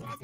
Yeah.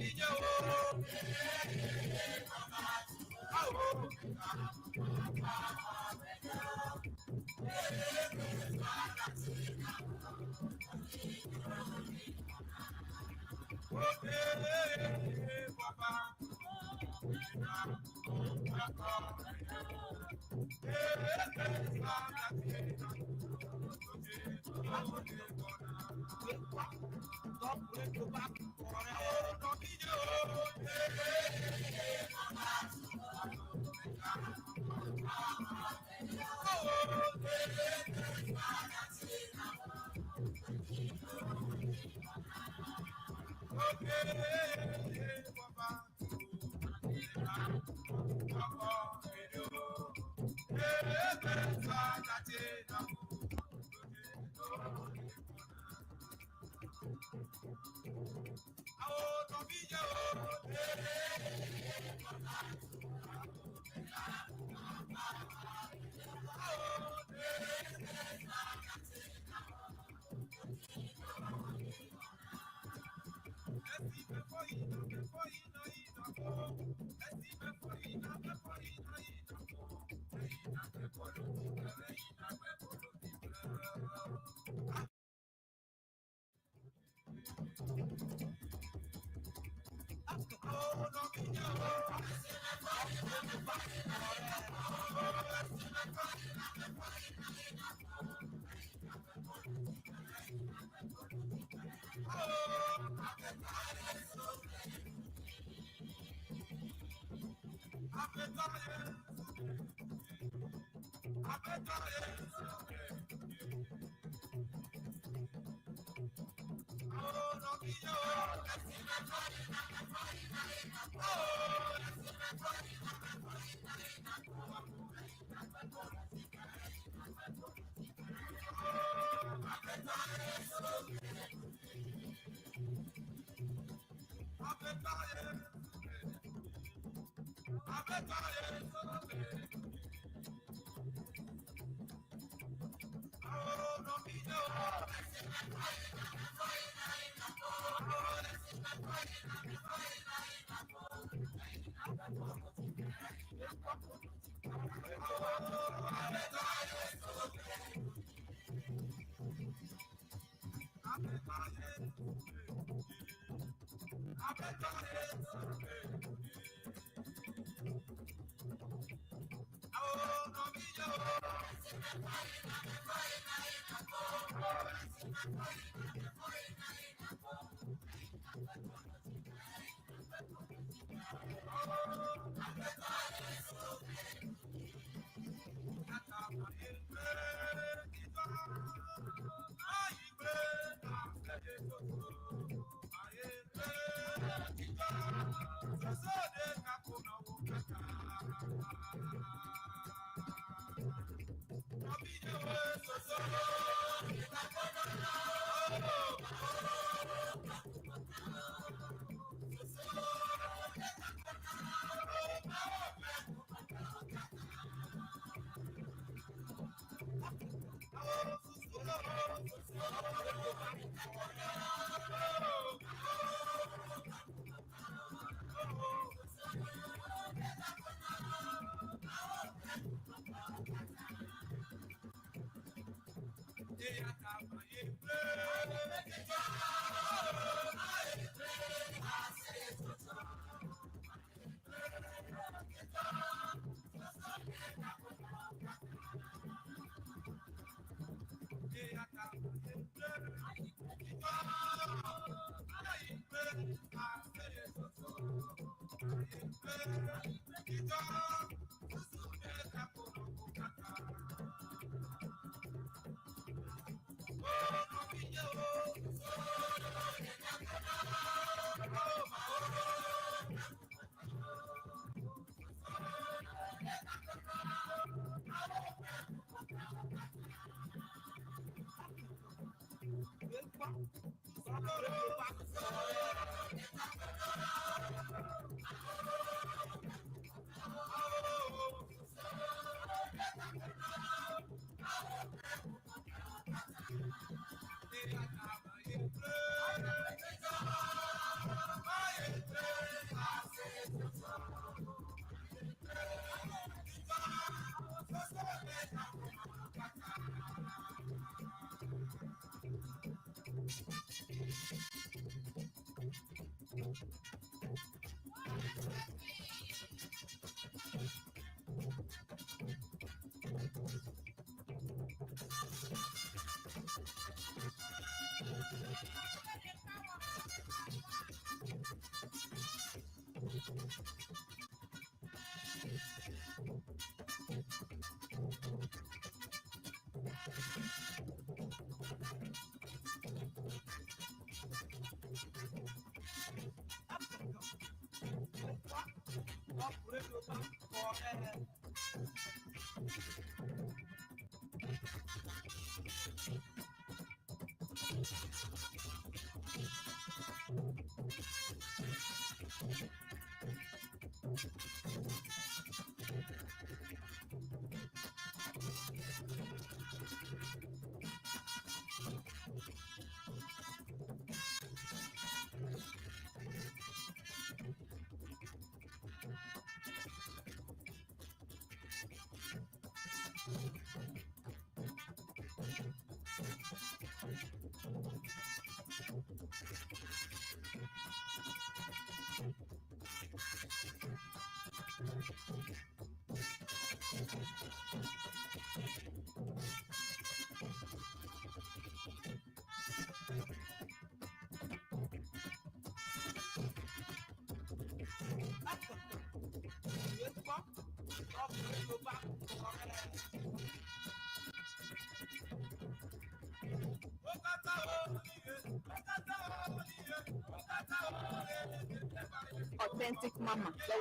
Authentic Mama, the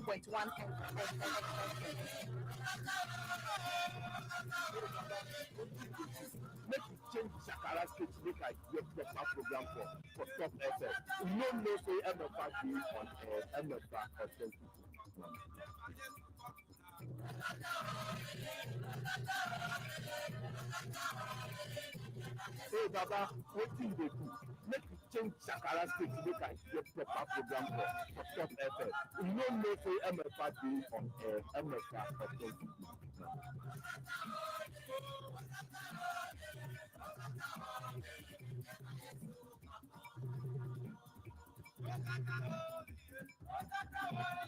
103.1 FM. Make you change Shakara state, make I get proper program for Top FM. You no know say Emefa dey on air, Emefa Authentic Mama. Hey Baba, wetin you dey do? Make you change Shakara state, make I get proper program for Top FM. You no know say Emefa dey on air, Emefa Authentic Mama.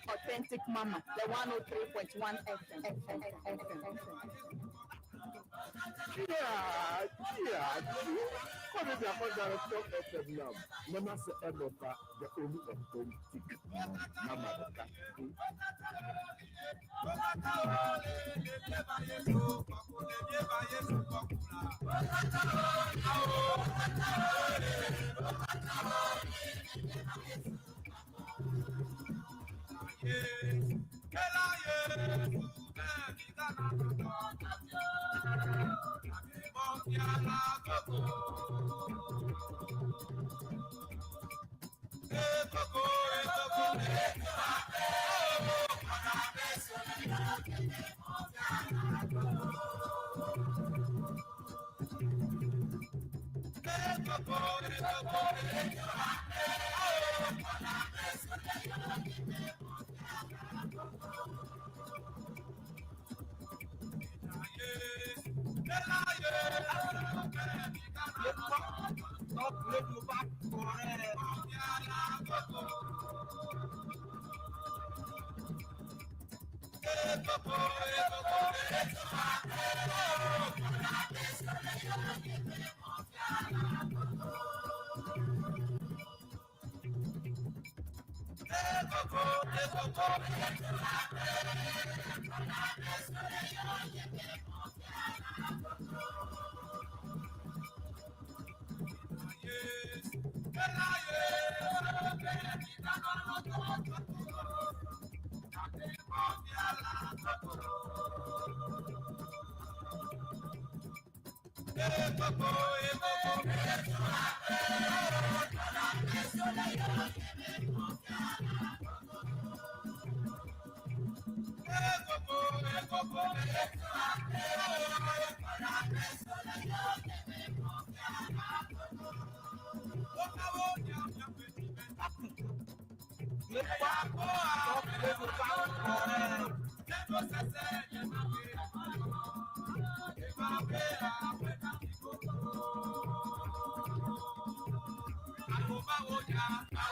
Authentic Mama, the 103.1 FM. FM, FM, FM. Yeah, yeah. Come here, come down Top FM now. Mama say Emefa, the only authentic Mama the Thank you.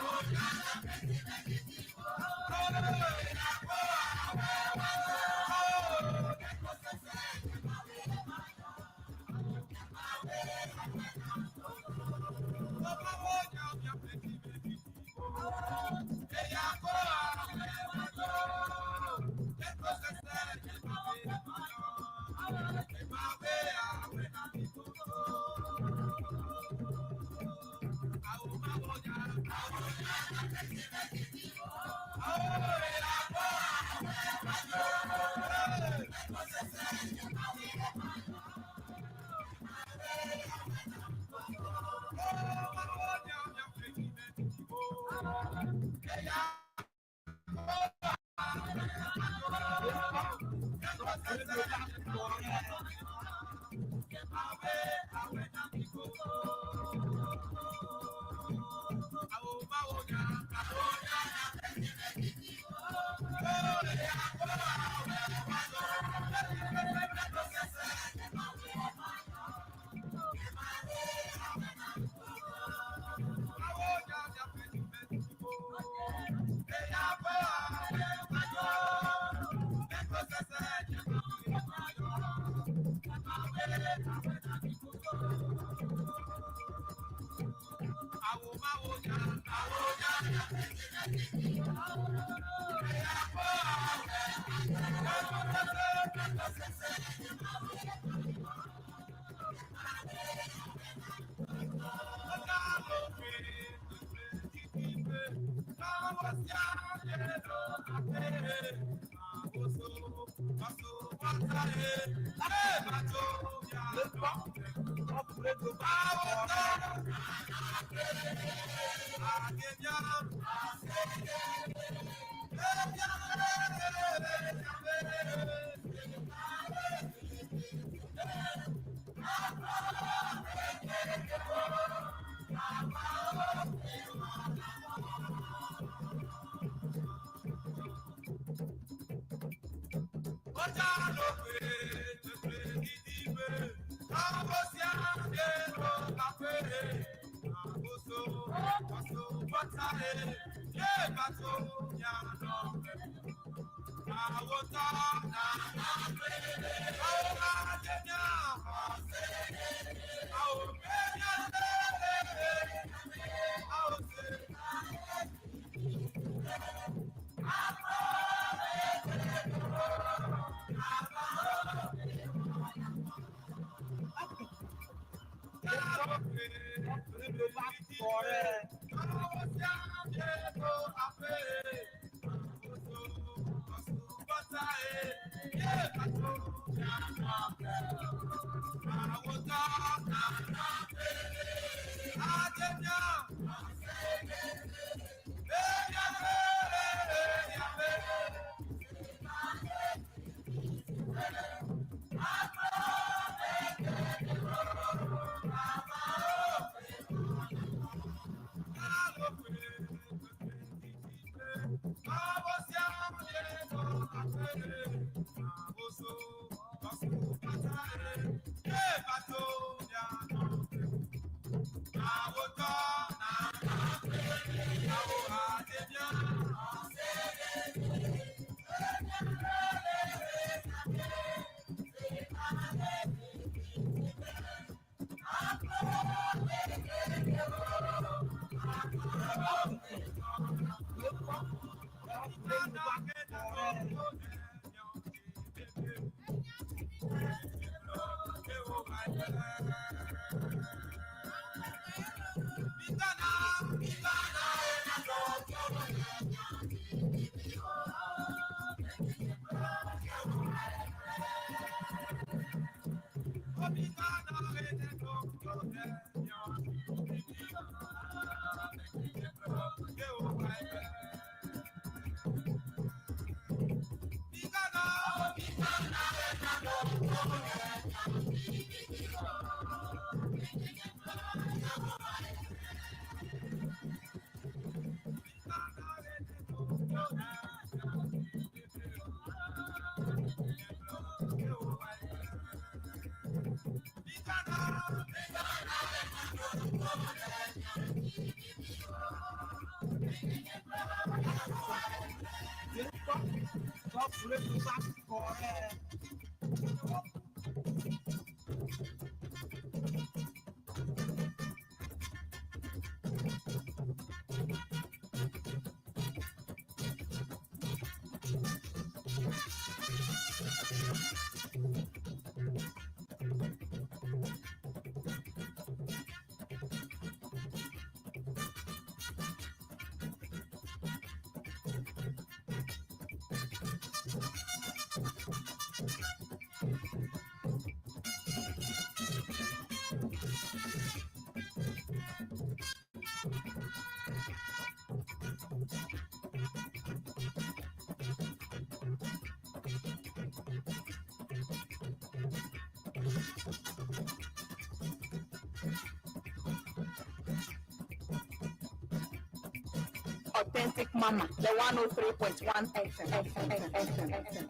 Authentic Mama, the 103.1 FM. FM, FM, FM.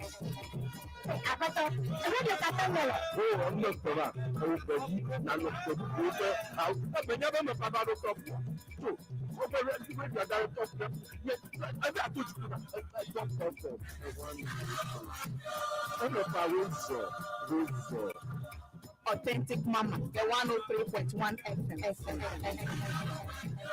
Aƒetɔ, radio katã mele. O ɔmle kpɔba ewo gbɛdzi nanɔ kpɔdu ko fɛ awo ɛbɛ nya bɛ mɛ fa ba ɖo tɔpu so o bɛ radio da ɖo tɔpu yɛ ɛbɛ ato dzi na ɛdɔ kɔfɛ ɛmɛ fa wo zɔ wo zɔ. Authentic Mama, the 103.1 FM. FM, FM.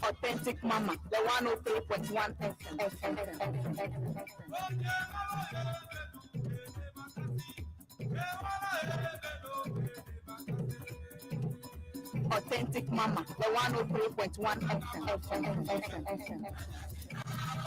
Authentic Mama, the 103.1 FM. FM, FM, FM, FM. Authentic Mama, the 103.1 FM. FM, FM, FM.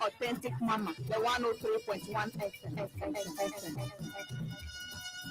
Authentic Mama, the 103.1 FM. FM, FM, FM.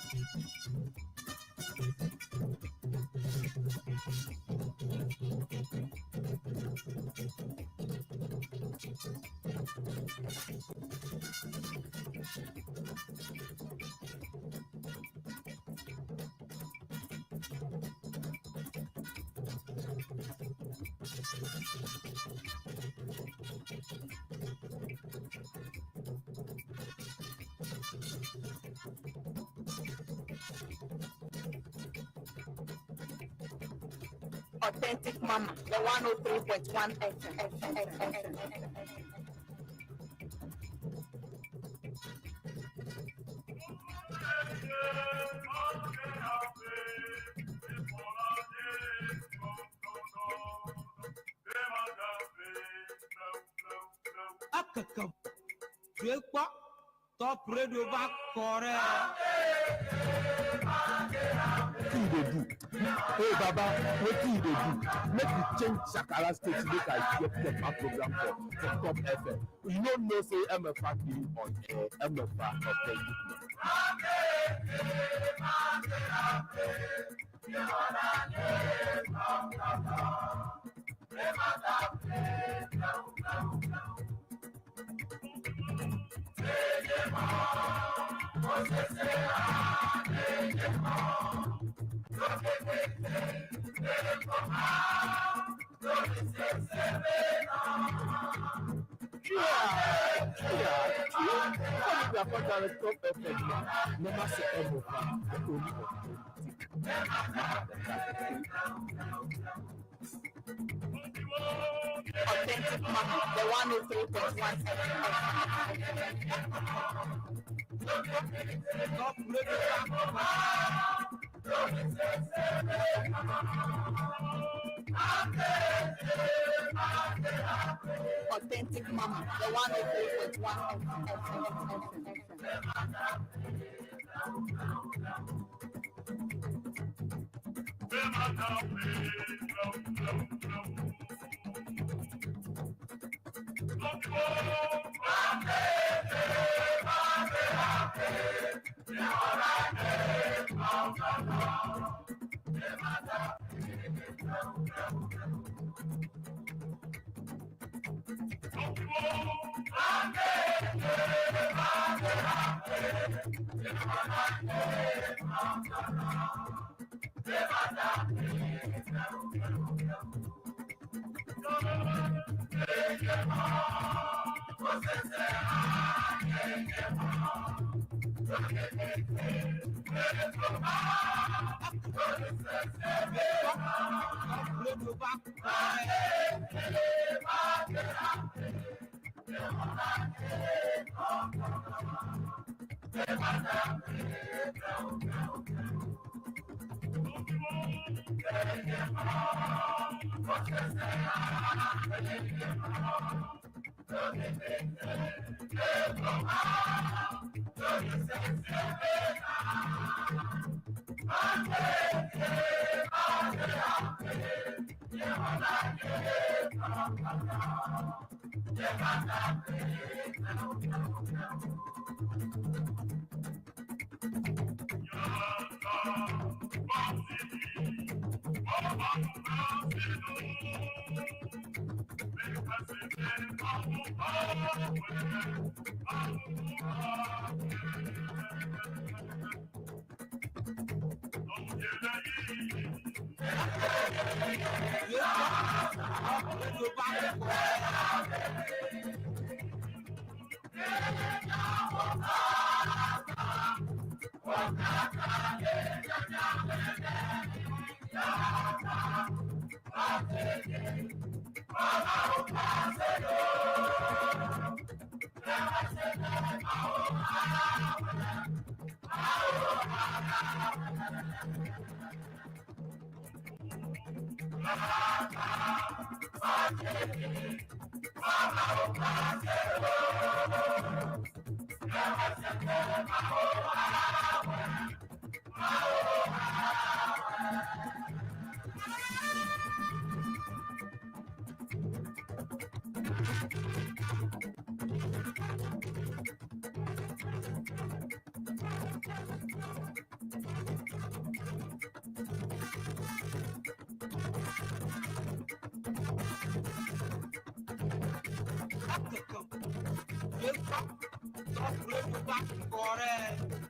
Authentic Mama, the 103.1 FM. FM, FM, FM. Akeke tue kpɔ Top Radio va kɔ ɖe. Wetin you dey do? Hey Baba, wetin you dey do? Make you change Shakara state make I hear proper program for Top FM. You no know say MFA dey on air, MFA Authentic Mama. Top FM na Mama se MFA, the only authentic mama. Authentic Mama, the 103.1 FM. Top Radio va kɔ ɖe. Authentic Mama, the 103.1 FM. FM, FM. Top Radio va kɔ ɖe. Radio bá kọrẹ. Radio bá kọrẹ. Radio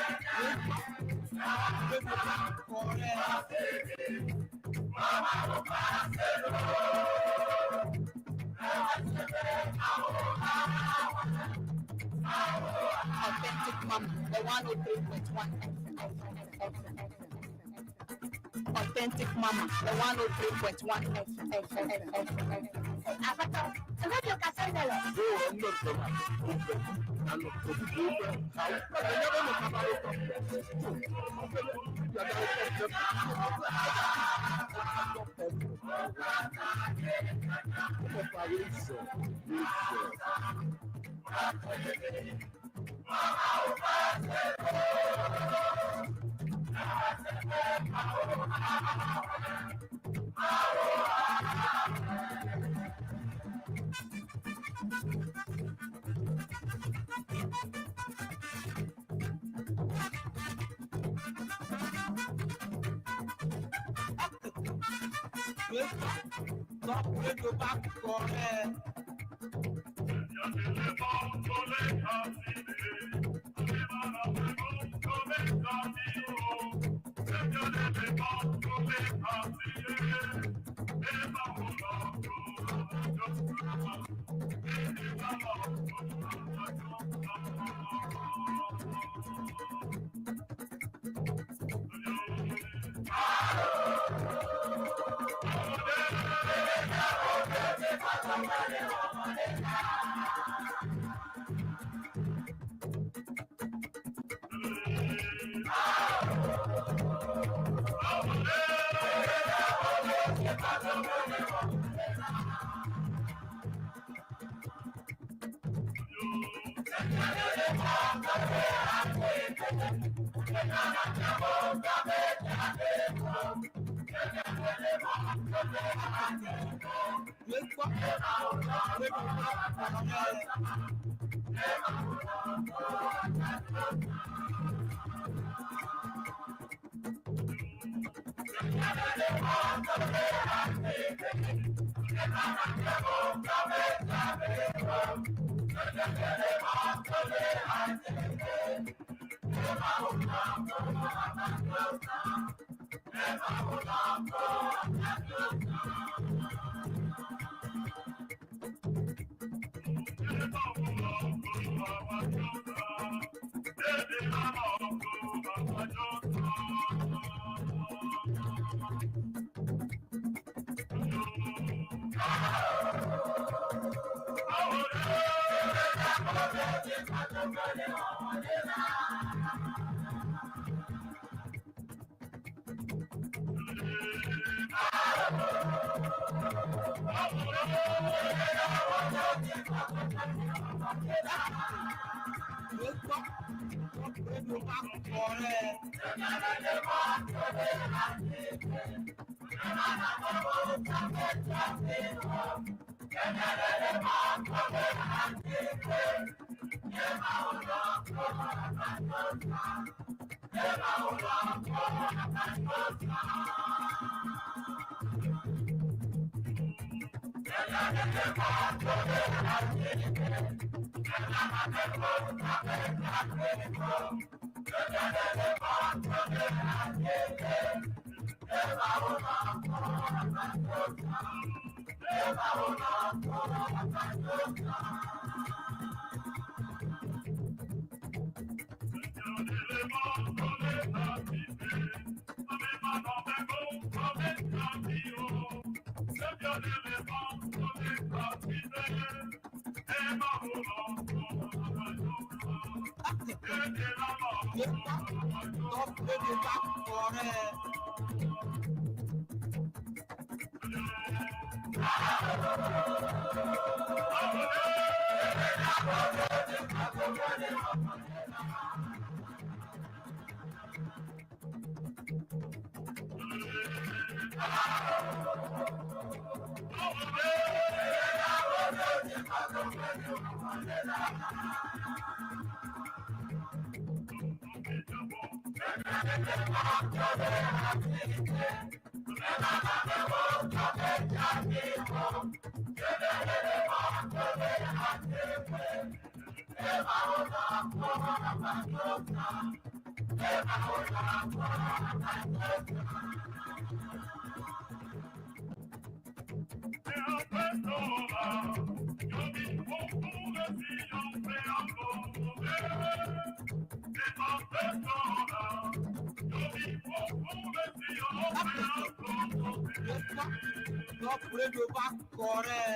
bá kọrẹ. Authentic Mama, the 103.1 FM. Authentic Mama, the 103.1 FM. Akoto, Radio Kasandalo. Radio bá kọrẹ. Radio bá kọrẹ. Gbọ́ Top Radio bá kọrẹ́. Gbọ́ Top Radio bá kọrẹ́. Gbọ́ Top Radio bá kọrẹ́. Top Radio bá kọrẹ́.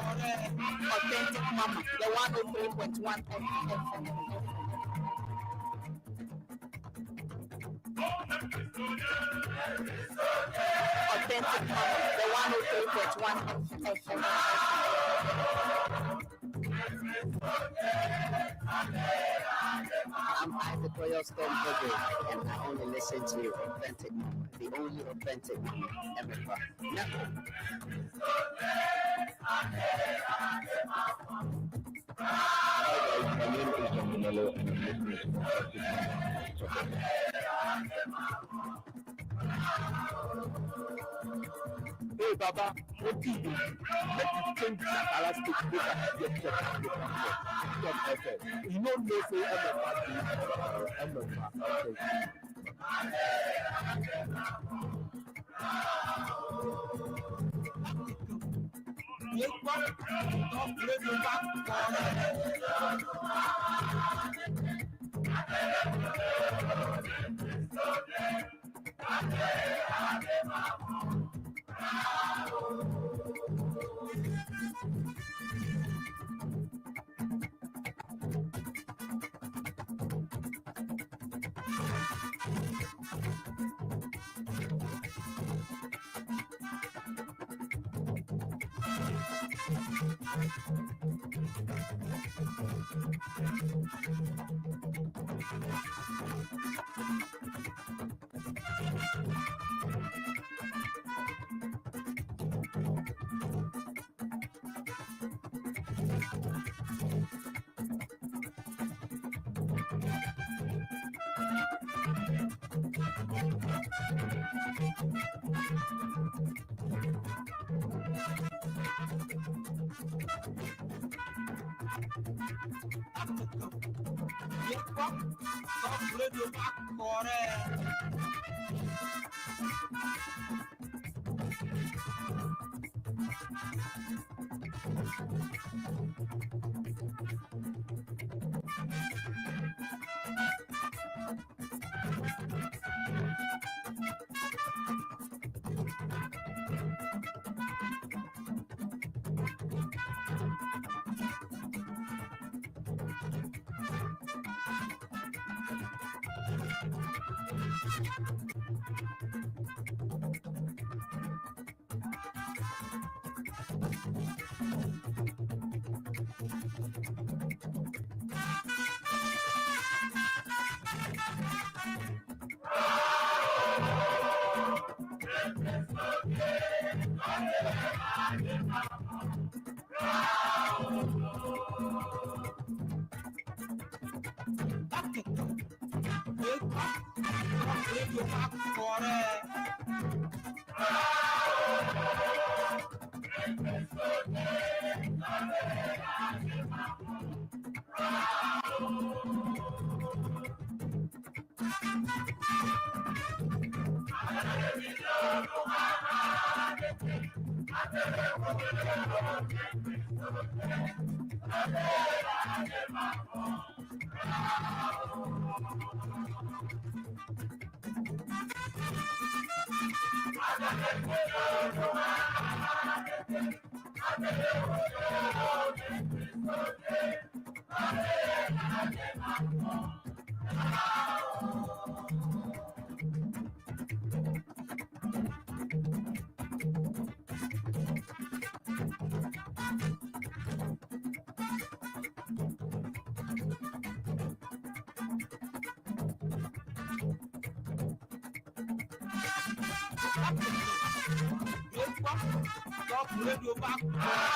Authentic Mama, the 103.1 FM. Authentic Mama, the 103.1 FM. I'm Isaac Royal Storm Ogo, and I only listen to Authentic Mama, the only authentic mama, Emefa. Never. Hi guys, my name is John Manolo and I'm listening to Authentic Mama on Top FM. Hey Baba, wetin you dey do? Make you change Shakara state make I hear proper program for Top FM. You no know say Emefa dey Emefa authentic. Top Radio bá kọrẹ́. Top Radio bá kọrẹ́. Top Radio bá kọrẹ́. Top Radio bá kọrẹ́.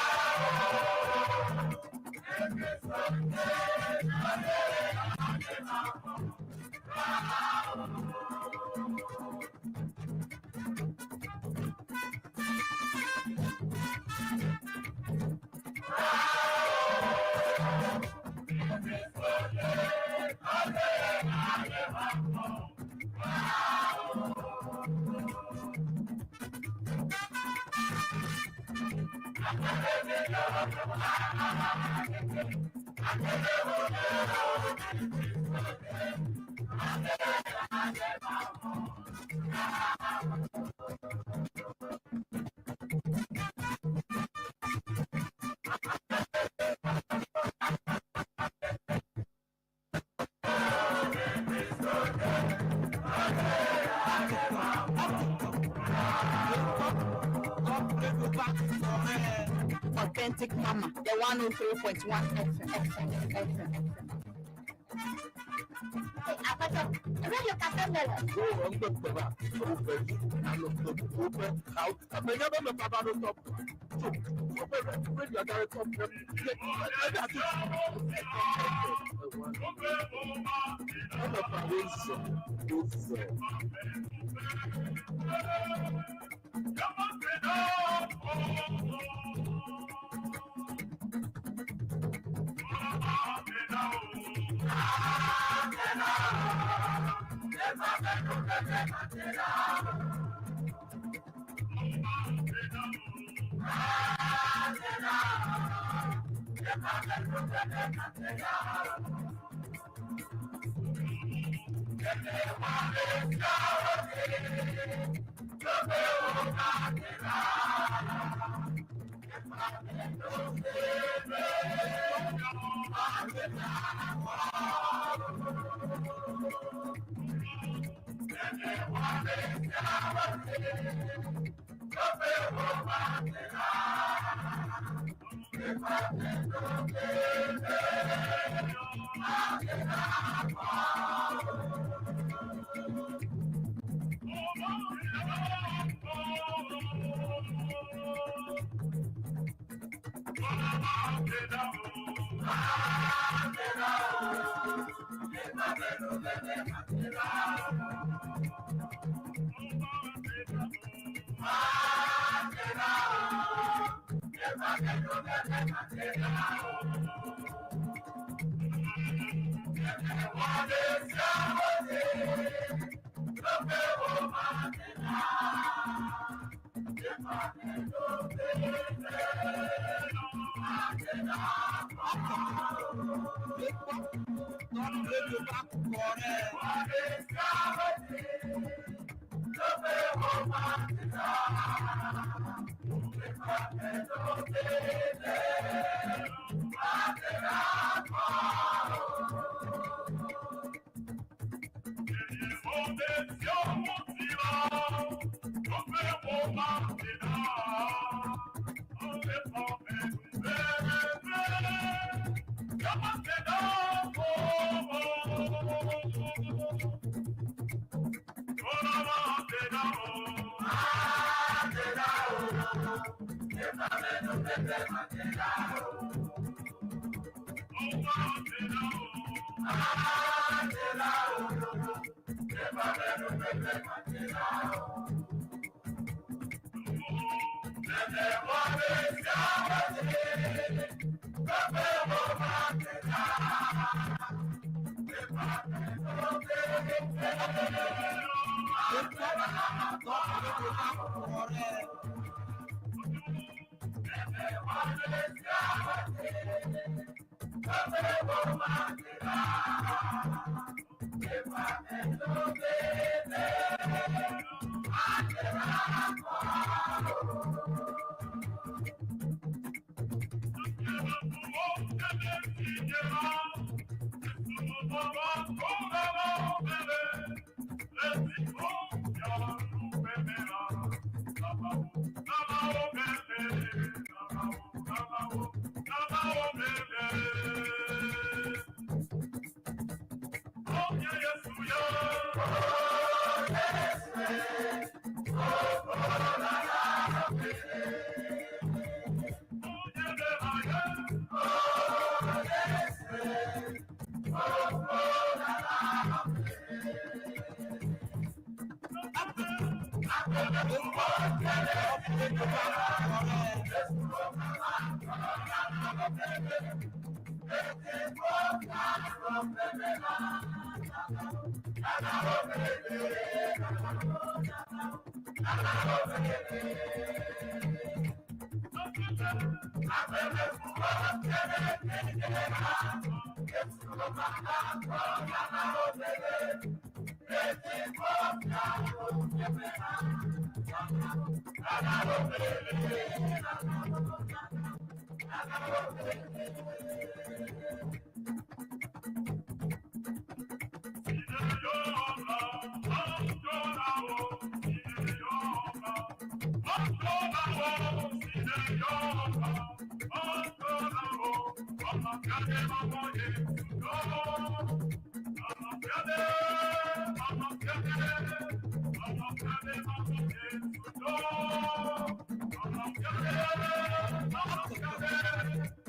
Authentic Mama, the 103.1 FM, FM, FM. Hey, Akoto, Radio Cafe Melon.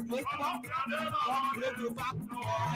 Wekpɔ Top Radio va kɔrɛ.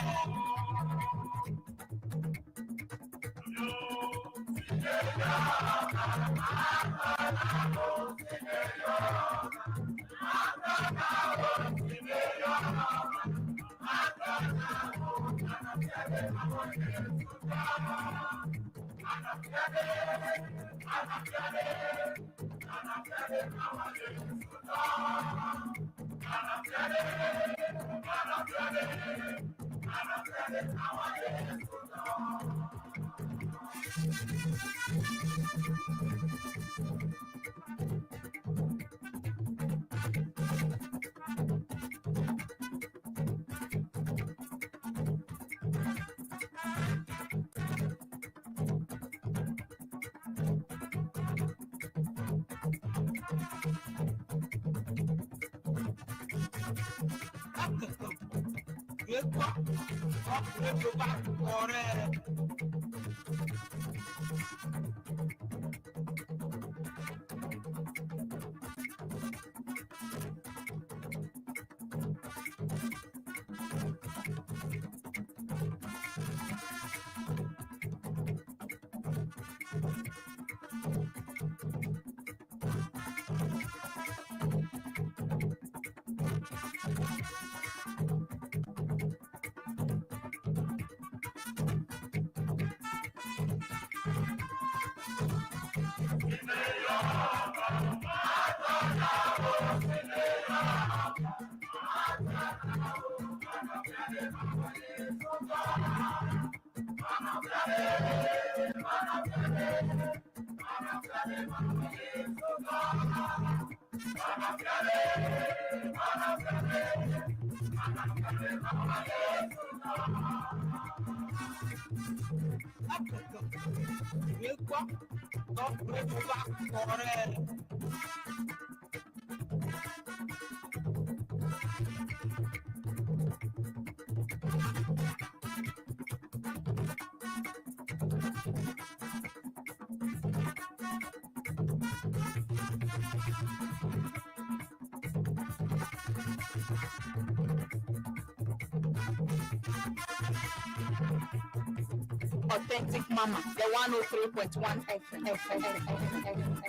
Akeke wekpɔ Top Radio va kɔrɛ. Akeke wekpɔ Top Radio va kɔrɛ. Authentic Mama, the 103.1 FM. FM, FM, FM.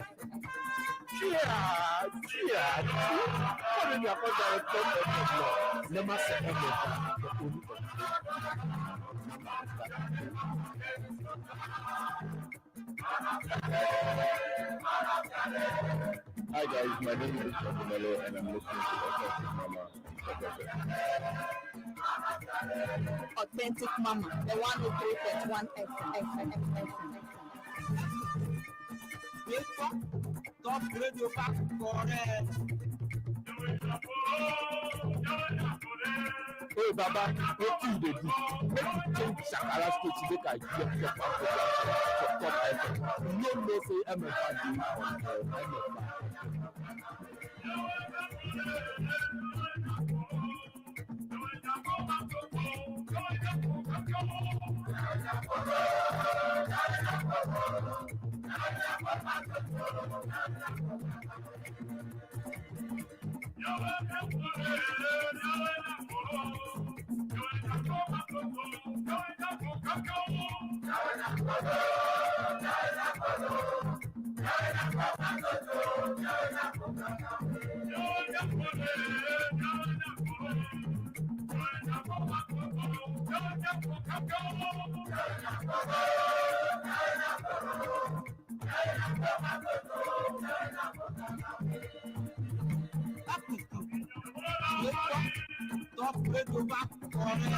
Chia, chia, chia. Kọ́ni ni àkọ́jà rẹ̀ tọ́ ẹ̀fẹ̀ lọ. Lẹ́mà sẹ́ ẹ̀mẹ̀fà, the only authentic mama. Hi guys, my name is Abunelo and I'm listening to Authentic Mama on Top FM. Authentic Mama, the 103.1 FM. FM, FM, FM. Wekpɔ Top Radio va kɔrɛ. Hey Baba, wetin you dey do? Make you change Shakara state make I hear proper program for Top FM. You no know say MFA dey on air, MFA. Akeke wekpɔ Top Radio va kɔrɛ.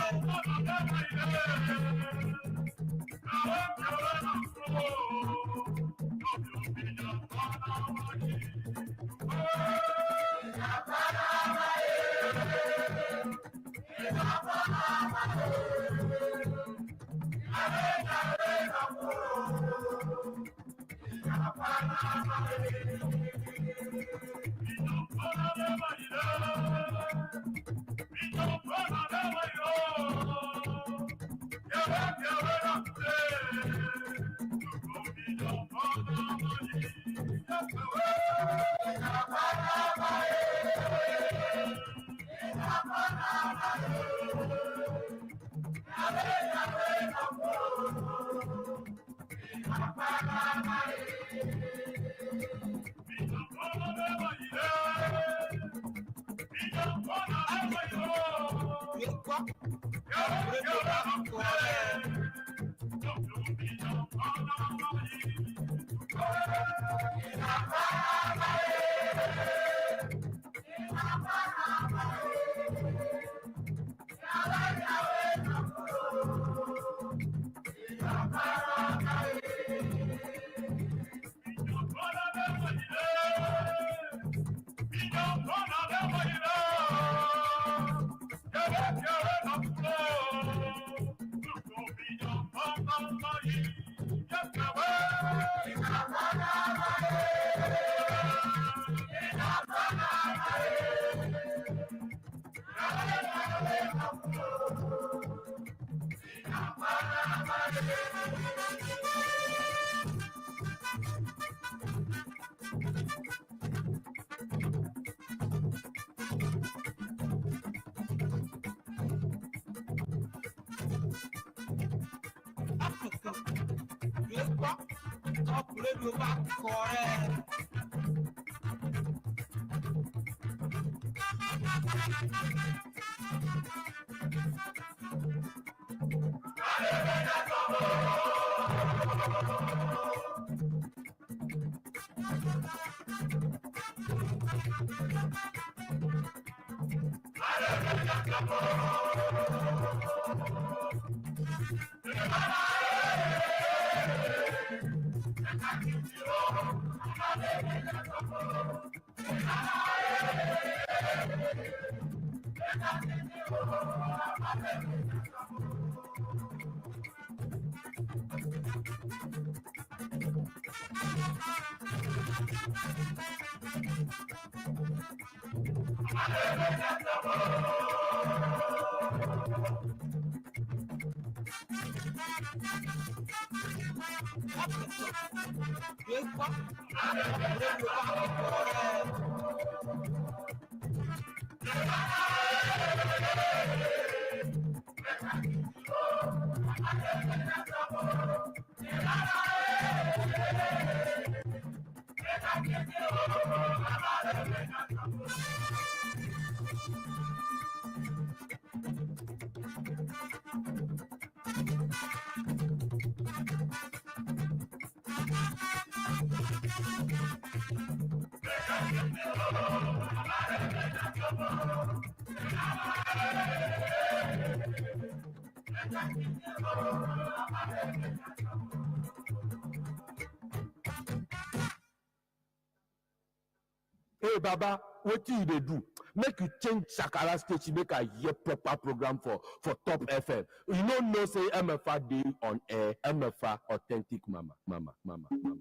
Hey Baba, wetin you dey do? Make you change Shakara station make I hear proper program for Top FM. You no know say MFA dey on air, MFA authentic mama, mama, mama, mama.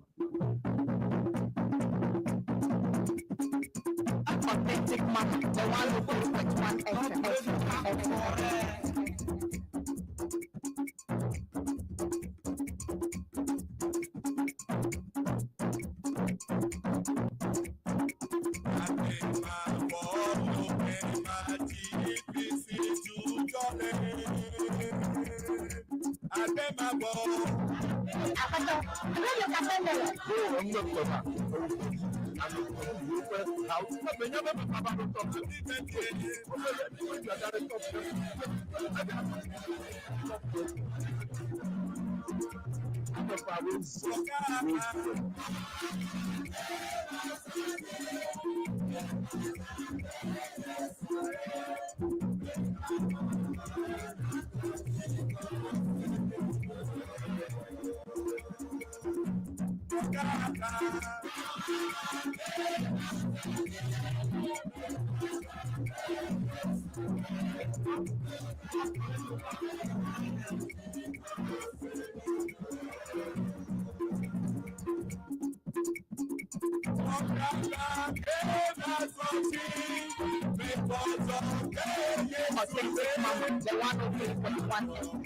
Authentic Mama, the 103.1 FM, FM, FM. Akoto, radio Cafe Melon. Authentic Mama, the 103.1 FM.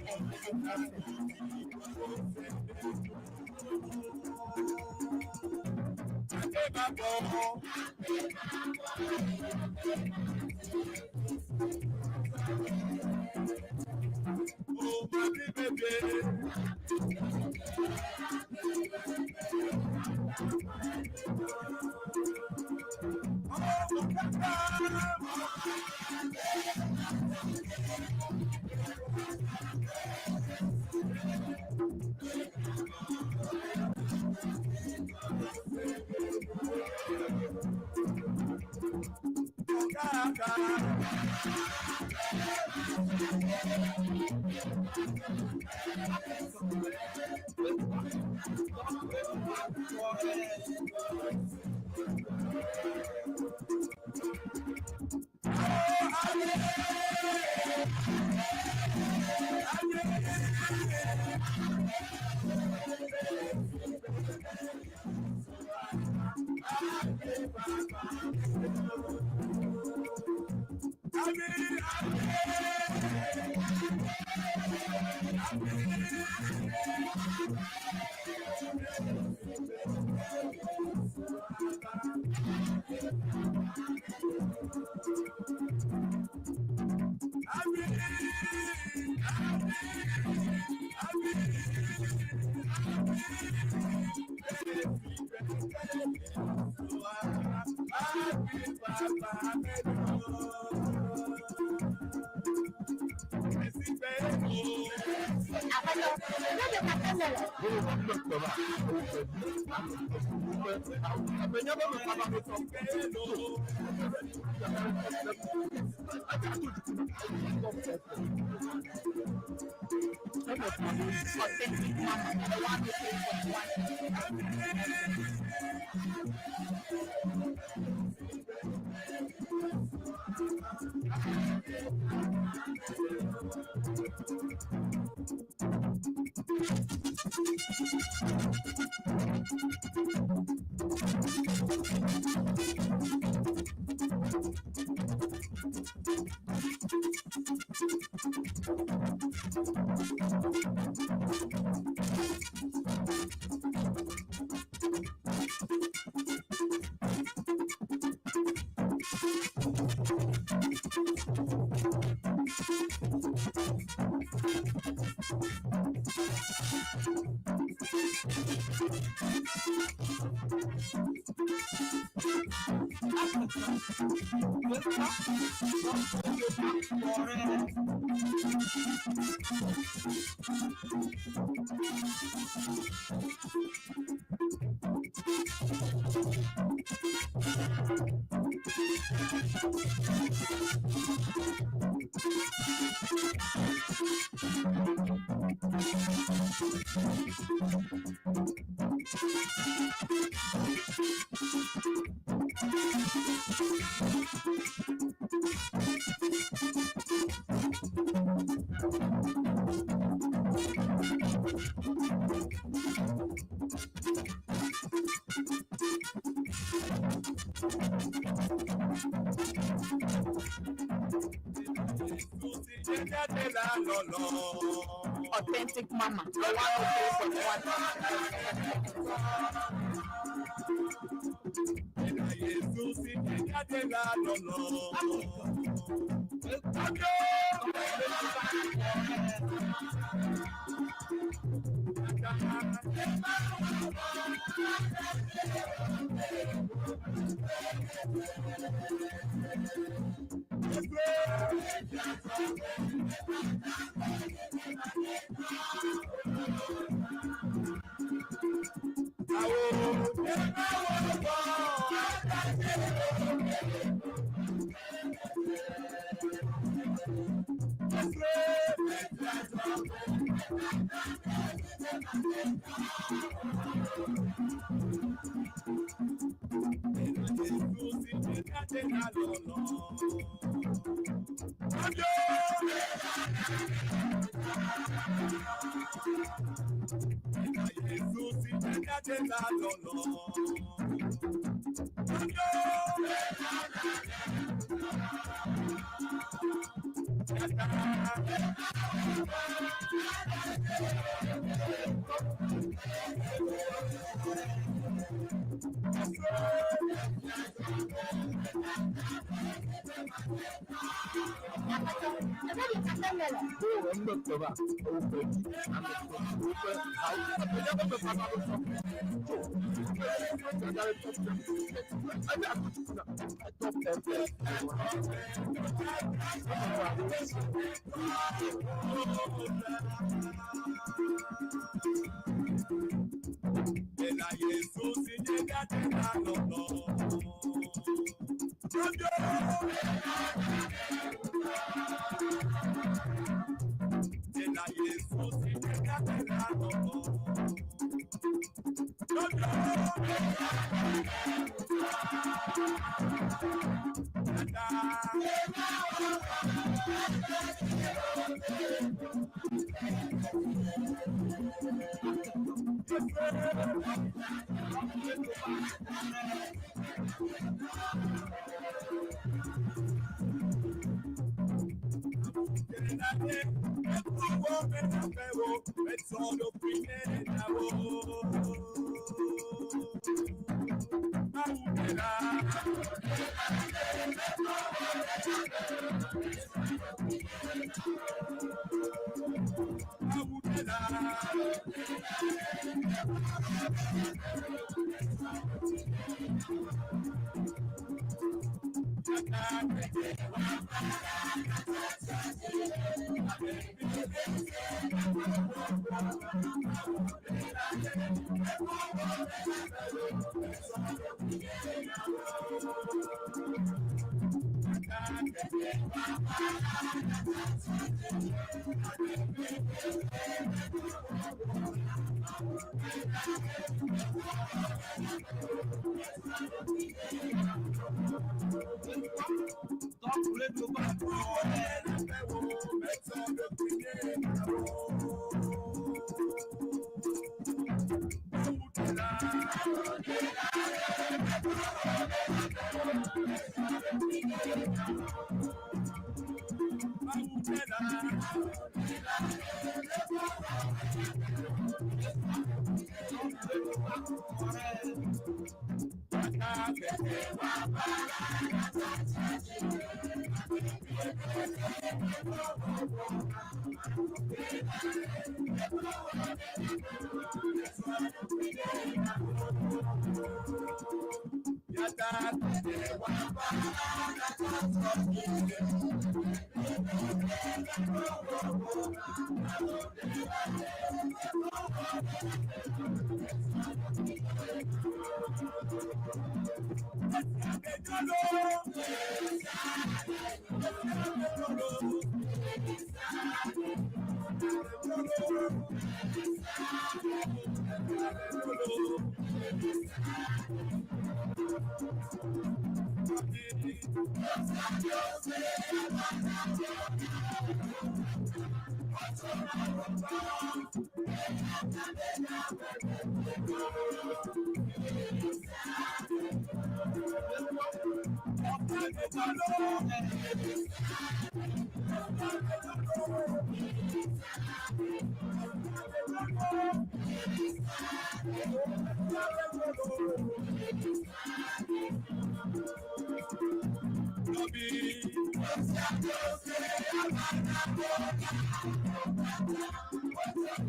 Authentic Mama, the 103.1 Authentic Mama, the 103.1.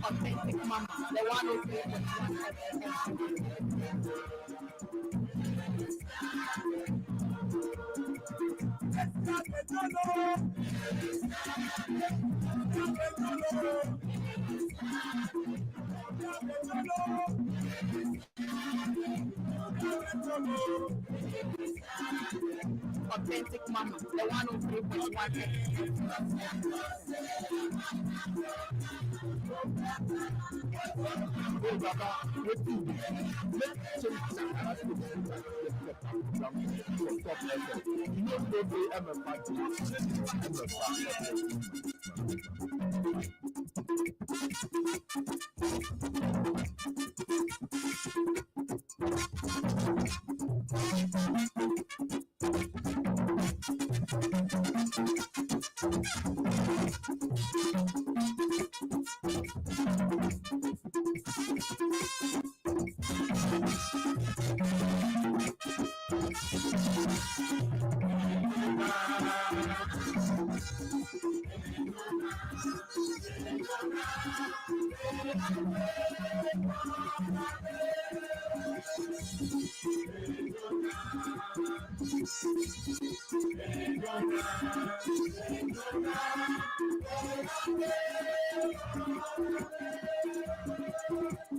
Authentic Mama, the 103.1 FM. Authentic Mama, the 103.1 Hey Baba, wetin you dey do? Make you change Shakara state make I hear proper program for Top FM. You no know say MFA dey MFA FM.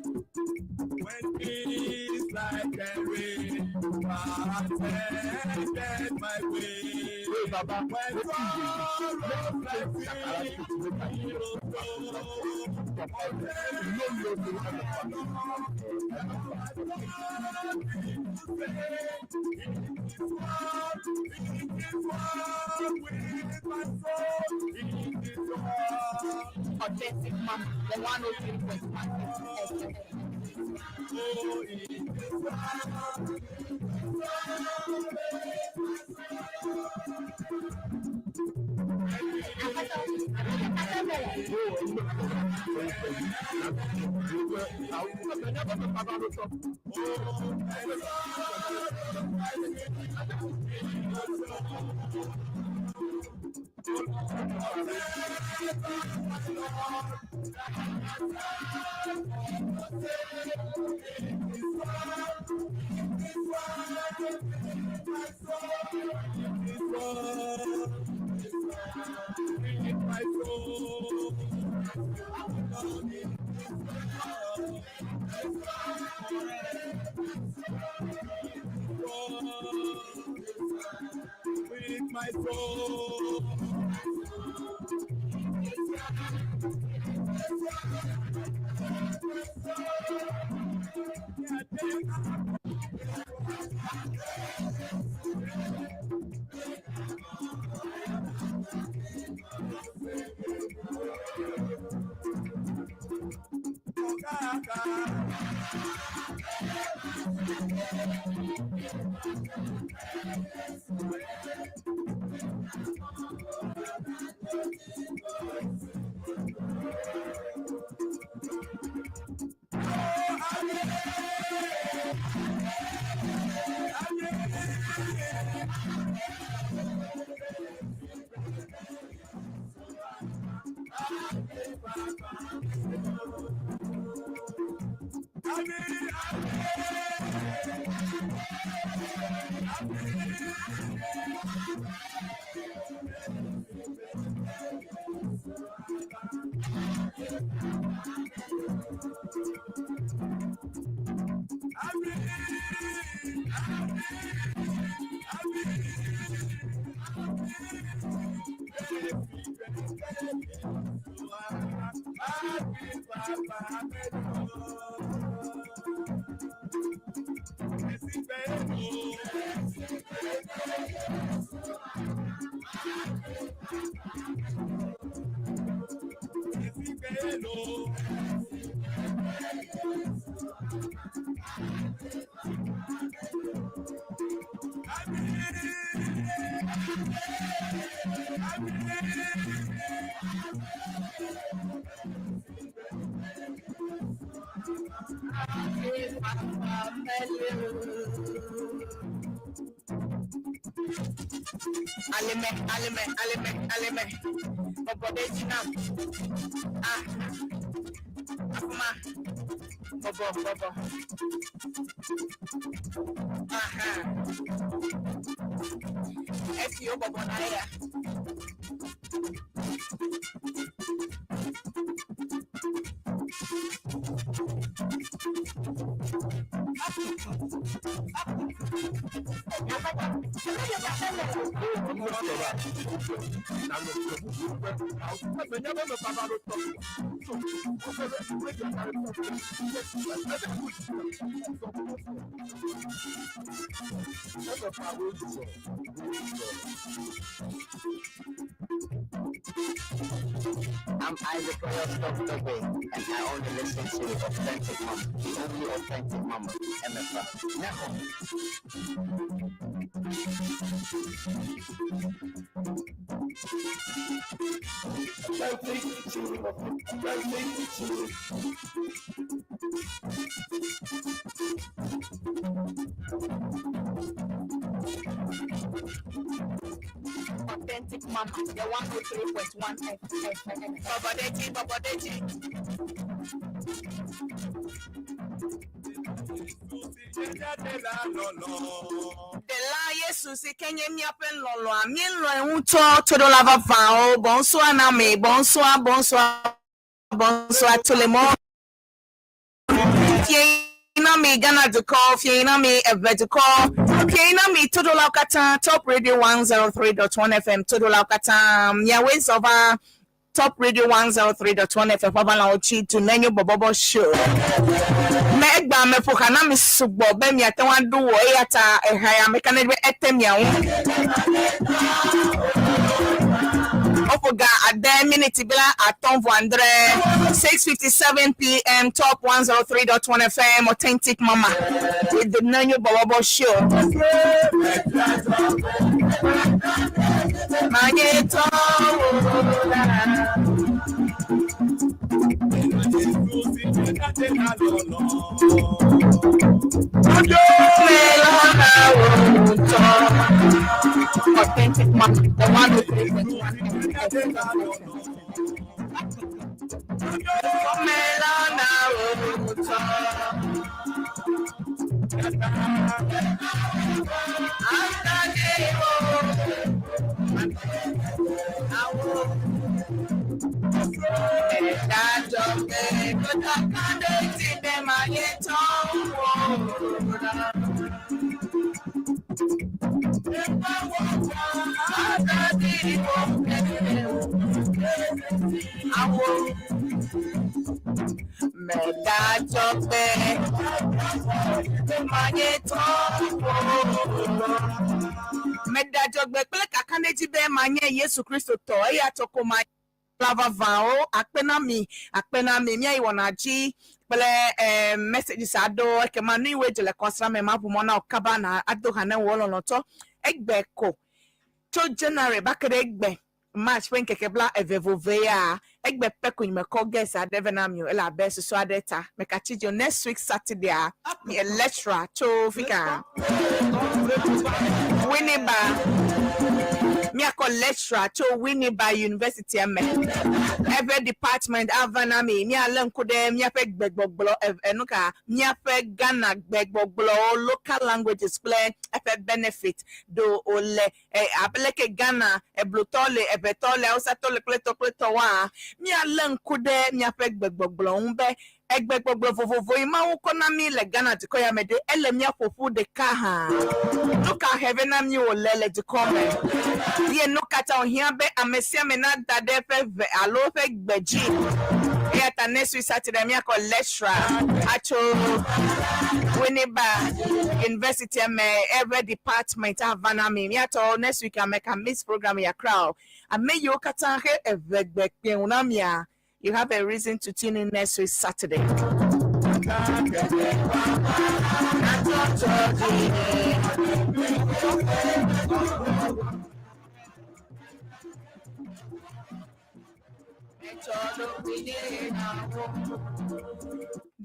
When peace like a rain attended my way. Hey Baba, When wetin you dey do? sorrows Make you like change Shakara sea state make I hear proper program for Top FM. You no know say MFA dey MFA FM. Authentic Mama, the 103.1 FM. Akoto, Akoto Kasamele. With my soul. Aleme, aleme, aleme, aleme. Bobo Dejina. Ah. Afuma. Bobo, bobo. Aha. Efio bobo naira. I'm Isaac Royal Stop and I only listen to Authentic Mama, the only authentic mama, MFA. Now. Authentic Mama, the 103.1 FM. Bobodeji, Bobodeji. Ɖela Yesu si ke nye míaƒe lɔlɔ̃a, míelɔ̃e ŋutɔ tsoɖola vavãwo. Bonsoir na mi, bonsoir, bonsoir, bonsoir tout le monde. Fiẽ na mi Ghana dukɔ, fiẽ na mi Eʋe dukɔ, fiẽ na mi toɖolawo katã, Top Radio 103.1 FM toɖolawo katã, miawoe zɔ va Top Radio 103.1 FM ƒe aʋalawo dzi du nenyo bɔbɔbɔ show. Me egbea me ƒo xa na mi sugbɔ be miate ŋu aɖu wɔ eya ta eha ya meka ne be ete mia ŋu. Woƒo ga ade miniti bla atɔ̃ vɔ andre 6:57 pm Top 103.1 FM Authentic Mama with the Nenyo Bɔbɔbɔ show. Manye tɔwo la. Melɔna wo ŋutɔ. Authentic Mama, the 103.1 FM. Melɔna wo ŋutɔ. Mẹ̀dájọ́ pé máyé tán Mẹ̀dájọ́ gbẹ kple kakaɖedzi be manye Yesu Kristo tɔ eya tɔ ko ma la vavãwo akpe na mi akpe na mi míayi wɔna dzi kple eh, messages aɖewo ekema nu yiwoe dze le kɔsra me maʋu mɔ na wo kaba na ado ha ne wò lɔlɔ̃tɔ egbe ko tso January va ke ɖe egbe March ƒe ŋkeke bla eve vove ya egbe ƒe ko nyemekɔ guest aɖe vɛ na mi o elabe susu aɖe ta mekatsi dzi o next week Saturday a mi lecturer tso fika Winneba míakɔ lecturer tso Winneba University me eƒe department ava na mi míalé ŋku ɖe míaƒe gbegbɔgblɔ enu ka míaƒe Ghana gbegbɔgblɔwo local languages kple eƒe benefit ɖo wòle e, abe leke Ghana eblutɔ le eʋetɔ le Hausatɔ le kple tɔ kple tɔwoa míalé ŋku ɖe míaƒe gbegbɔgblɔ ŋu be egbegbɔgblɔ vovovo yi Mawu kɔ na mí le Ghana dukɔ ya me ɖe ele míaƒo ƒu ɖeka hã nu ka he vɛ na mí wòle le dukɔ me ye nu ka ta wòhiã be ame sia ame nada ɖe eƒe ʋe alo eƒe gbe dzi eya ta next week Saturday míakɔ lecturer atso Winneba University me eƒe department ava na mi míatɔ next week ame ka miss program ya kra o ame yiwo katã he eʋegbe kpeŋu na mia you have a reason to tune in next week Saturday.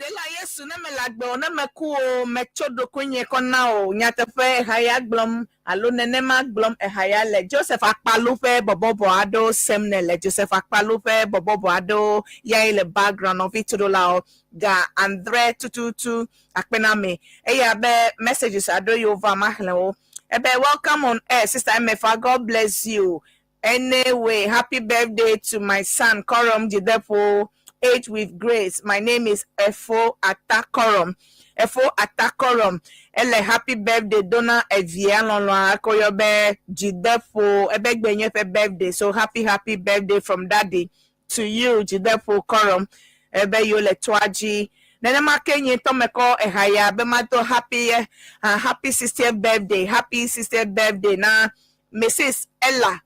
Ɖela Yesu ne mele agbe o ne meku o metso ɖokuinye kɔ na o nyateƒe eha ya gblɔm alo nenema gblɔm eha ya le Joseph Akpalu ƒe bɔbɔbɔ aɖewo sem ne le Joseph Akpalu ƒe bɔbɔbɔ aɖewo yae le background nɔvi toɖolawo ga andre tututu akpe na mi eya be messages aɖewo yiwo va maxlẽ wo ebe welcome on air sister Emefa God bless you Anyway, happy birthday to my son Korom Jidepo, age with grace. My name is Efo Atakorom. Efo Atakorom ele happy birthday do na evia lɔlɔa eke woyɔ be Dzideƒo. Ebe egbe nye eƒe birthday so happy happy birthday from daddy to you Dzideƒo Korom ebe yewo le toa dzi. Nenema ke nye ŋutɔ mekɔ eha ya be mado happy uh, happy 60th birthday happy 60th birthday na Mrs. Ella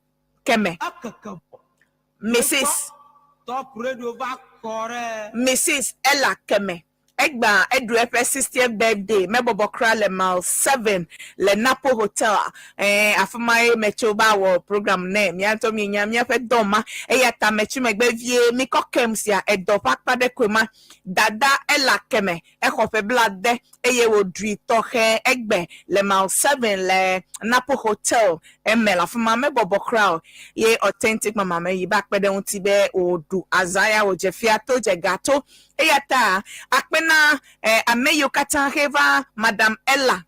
Keme. Mrs. Mrs. Ella Keme. Egbea eɖu eƒe 60th birthday mebɔbɔ kura le mile 7 le Napo Hotel. Ɛɛ afi ma ye metso va wɔ program nɛ. Mía ŋutɔ mienya míaƒe dɔ ma. Eya ta metsi megbe vie. Mikɔ kem sia edɔ ƒe akpa ɖe koe ma. Dada Ella Keme exɔ ƒe blaade eye wòɖui tɔxɛ egbe le mile 7 le Napo Hotel eme le afi ma. Mebɔbɔ kura o ye authentic mama me yi va kpe ɖe eŋuti be wòɖu azã ya wòdze fia to dze ga to. Eya ta akpe na eh, ame yiwo katã he va Madam Ella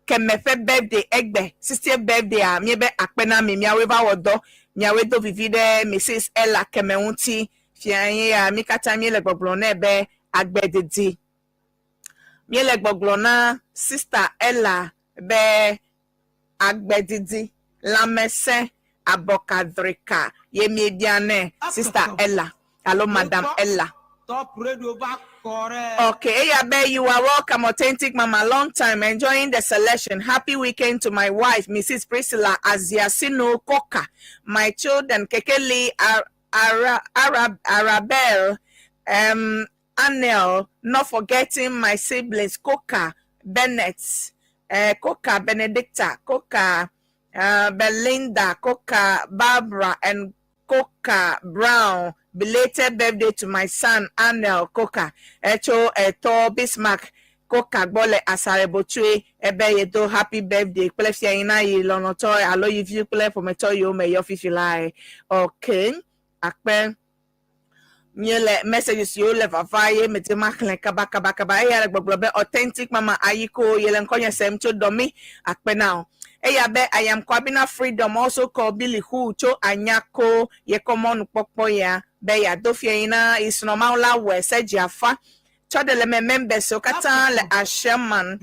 Keme ƒe birthday egbe, 60th birthday-a, míebe akpe na mi, miawoe va wɔ dɔ, miawoe do vivi ɖe Mrs. Ella Keme ŋuti. Fia ye ya, mí katã míele gbɔgblɔ nɛ be agbe didi. Míele gbɔgblɔ na Sista Ella be agbe didi, lãmesẽ, abɔkadrika ye míebia nɛ Sista Ella alo Madam Ella. Okay, eya be you are welcome, authentic mama, long time, enjoying the selection. Happy weekend to my wife, Mrs. Priscilla Aziasino Koka, my children, Kekeli Ar Ara Arabel, Anel, not forgetting my siblings, Koka Bennett, Koka Benedicta, Koka Belinda, Koka Barbara, and Koka Brown. Belated birthday to my son, Anel Koka. Etso etɔ Bismarck Koka gbɔ le Asarebotsue ebe yedo happy birthday kple fia yi na yi lɔlɔ̃tɔ alo yi vi kple ƒometɔ yiwo me yɔ fifi lae. Okay, akpe. Míele messages siwo le vava ye medi maxlẽ kabakabakaba. Eya le gbɔgblɔ be authentic mama Ayiko ye le ŋkɔnye sem tso Dɔmi akpe na wo. Eya be I am Kwabena Freedom also called Billy Who tso Anyako ye kɔ mɔnukpɔkpɔ ya be yeado fia yi na yi srɔ̃ Mawu la wɔe se dzi afa tsɔ ɖe le me members wo katã le Asherman.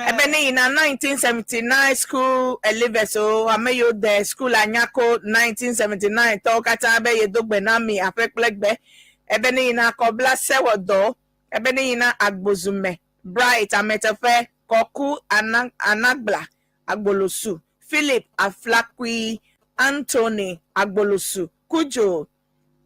Ebe ne yina 1979 school elevers o ame yiwo de school Anyako 1979 tɔwo katã be yedo gbe na mi aƒe kple gbe. Ebe ne yina Kɔbla sewɔdɔ. Ebe ne yina Agbozume, Bright ameteƒe, Kɔku Ana Anagbla Agbolosu, Philip Aflakui, Anthony Agbolosu, Kudzo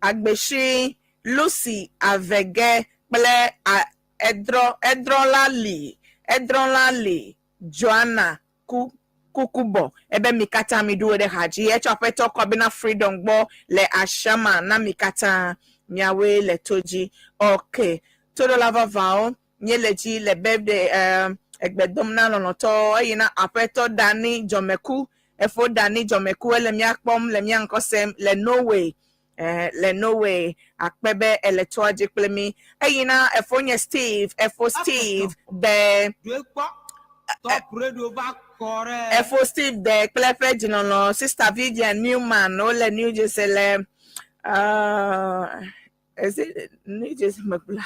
Agbesi, Lucy Avege kple a edrɔ edrɔla li edrɔla li Joanna ku kukubɔ ebe mi katã mi ɖo ɖe ha dzi etsɔ aƒetɔ Kɔbina Freedom gbɔ le Ashama na mi katã miawoe le to dzi. Ok, toɖola vavãwo míele dzi le birthday eh, egbe dom na lɔlɔ̃tɔ eyi na aƒetɔ Dani Dzɔmeku efo Dani Dzɔmeku ele mía kpɔm le mía ŋkɔ sem le Norway eh, le Norway akpe be ele toa dzi kple mí. Eyi na efonye Steve, efo Steve de efo Steve de kple eƒe dzinɔnɔ Sister Vivian Newman wole New Jersey le uh, is it New Jersey megblɔ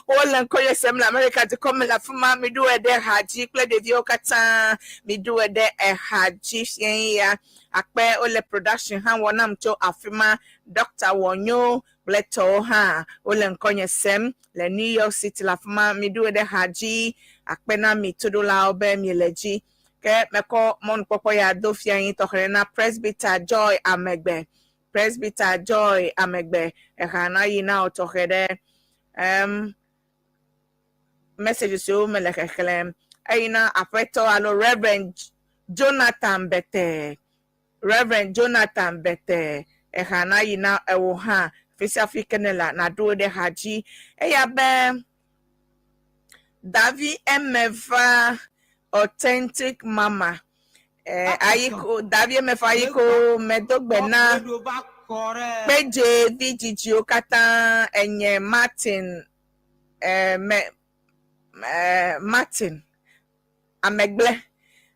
wole ŋkɔ yɛ sem le America dukɔ me le afi ma miɖo ɖe ha dzi kple ɖeviwo katã miɖo ɖe eha dzi fia ya akpe wole production hã wɔ nam tso afi ma Dr. Wɔnyo kple tɔwo hã wole ŋkɔnye sem le New York City le afi ma miɖo ɖe ha dzi akpe na mi toɖolawo be miele dzi ke mekɔ mɔnukpɔkpɔ ya do fia yi tɔxɛ na Presbyter Joy Amegbe Presbyter Joy Amegbe eha na yi na wo tɔxɛ ɖe um, message siwo me le xexlẽm eyi na aƒetɔ alo Reverend Jonathan Bete Reverend Jonathan Bete eha na yi na ewo hã fi sia fi ke ne la naɖo ɖe ha dzi eya be Davi Emeva authentic mama eh, ayiko Davi Emefa ayiko medo gbe na kpedze vidzidziwo katã enye Martin eh, me, eh, Martin amegble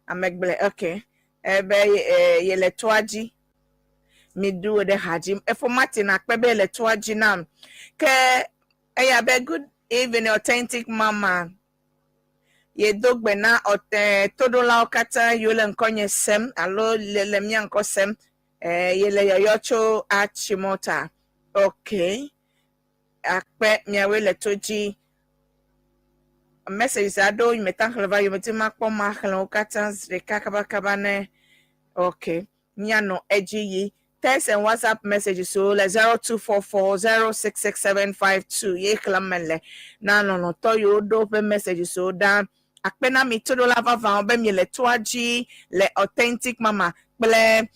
amegble ok ebe eh, yele toa dzi miɖo ɖe ha dzi efo Martin akpe be yele toa dzi nam ke Eya be good evening authentic mama. Yedo gbe na ɔte toɖolawo katã yiwo le ŋkɔnye sem alo le le mía ŋkɔ sem. Eh, yele yɔyɔ tso Achimota. Okay. Akpe miawoe le to dzi. Messages aɖewo yi meta xlẽ va yometi makpɔ maxlẽ wo katã zi ɖeka kabakaba ne okay. Míanɔ edzi yi. Text and WhatsApp messages wo le 0244066752 ye xlẽm mele na lɔlɔ̃tɔ yiwo ɖo woƒe messages wo ɖa. Akpe na mi toɖola vavãwo be miele toa dzi le Authentic Mama kple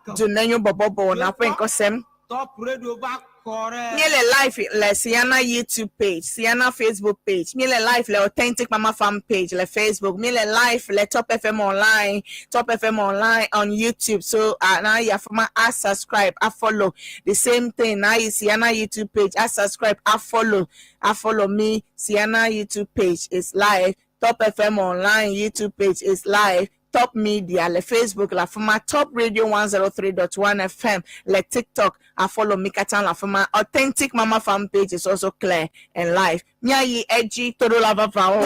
Dunenyo Bɔbɔbɔ wɔna ƒe ŋkɔ sem. Top Radio va kɔ ɖe. Míele live le Siana YouTube page, Siana Facebook page. Míele live le Authentic Mama Fan page le Facebook. Míele live le Top FM Online, Top FM Online on YouTube. So uh, now you have a subscribe, a follow. The same thing. Now you Siana YouTube page, a subscribe, a follow, a follow me. Siana YouTube page is live. Top FM Online YouTube page is live. Top Media le Facebook le afi ma, Top Radio 103.1 FM le TikTok, a follow mi katã le afi ma. Authentic Mama Fan page is also clear and live. Míayi edzi toɖola vavãwo.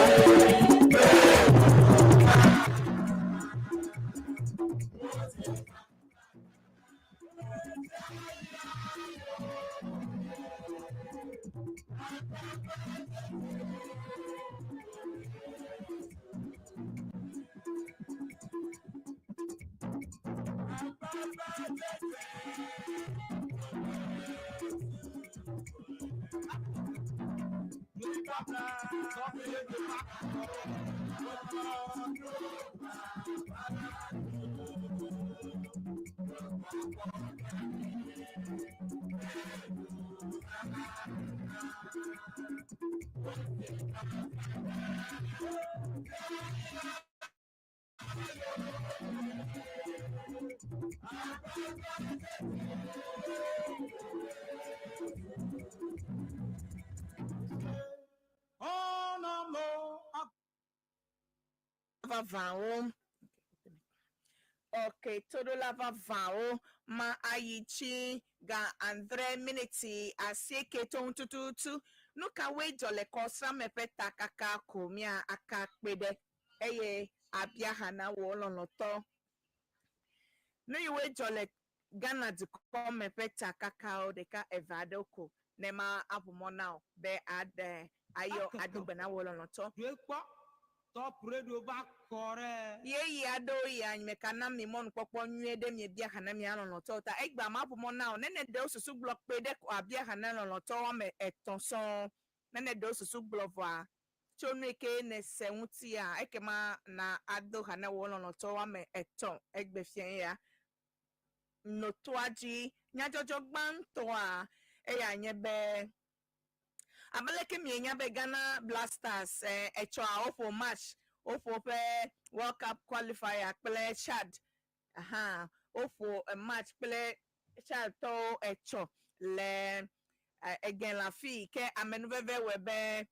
Vavãwo. Ok, toɖola vavãwo ma ayi tsi ga adre miniti asieke to ŋu tututu. Nu kawoe dzɔ le kɔsrame ƒe takaka ko mía aka kpe ɖe eye abia ha na wò lɔlɔ̃tɔ. Nu yiwoe dzɔ le Ghana dukɔ me ƒe takakawo ɖeka eve aɖewo ko ne ma aʋu mɔ na wò be aɖe ayɔ ado gbe na wò lɔlɔ̃tɔ. Ɖoe kpɔ, Top Radio va kɔ ɖe. Ɣeyiɣi aɖewo yia, meka na mi mɔnukpɔkpɔ nyuie ɖe miebia ha na mia lɔlɔ̃tɔwo ta. Egbea maʋu mɔ na wò ne nèɖe wò susu gblɔ kpe ɖe ko abia ha na lɔlɔ̃tɔ woame etɔ̃ sɔŋ. Ne nèɖe wò susu gblɔ vɔa, tso nu yi ke nèse ŋutia, ekema na ado ha na wò lɔlɔ̃tɔ woame etɔ̃ egbe fiẽ ya. No toa dzi. Nyadzɔdzɔ gbãtɔa, eya nye be, abe leke mienya be Ghana Blasters etsɔa woƒo match, woƒo woƒe World Cup qualifier kple Chad. Aha, woƒo match kple Chad tɔwo etsɔ le ege le afii ke amenuveve wɔe be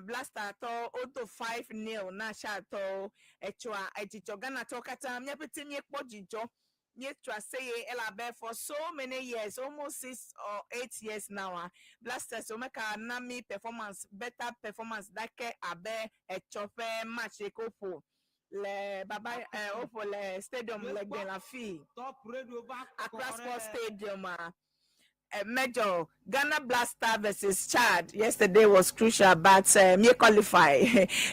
Blaster tɔwo wodo 5-0 na Chad tɔwo. Etsɔa edzidzɔ Ghana tɔwo katã míaƒe te míekpɔ dzidzɔ míetso aseye elabe for so many years, almost 6 or 8 years now, ah, Blasters womeka na mí performance, better performance ɖake abe etsɔ ƒe match yi ke woƒo le baba woƒo le stadium le gbe le afii. Top Radio va kɔ Accra Sports ɖe. Stadium ah. Major Ghana Blaster versus Chad yesterday was crucial, but me qualify.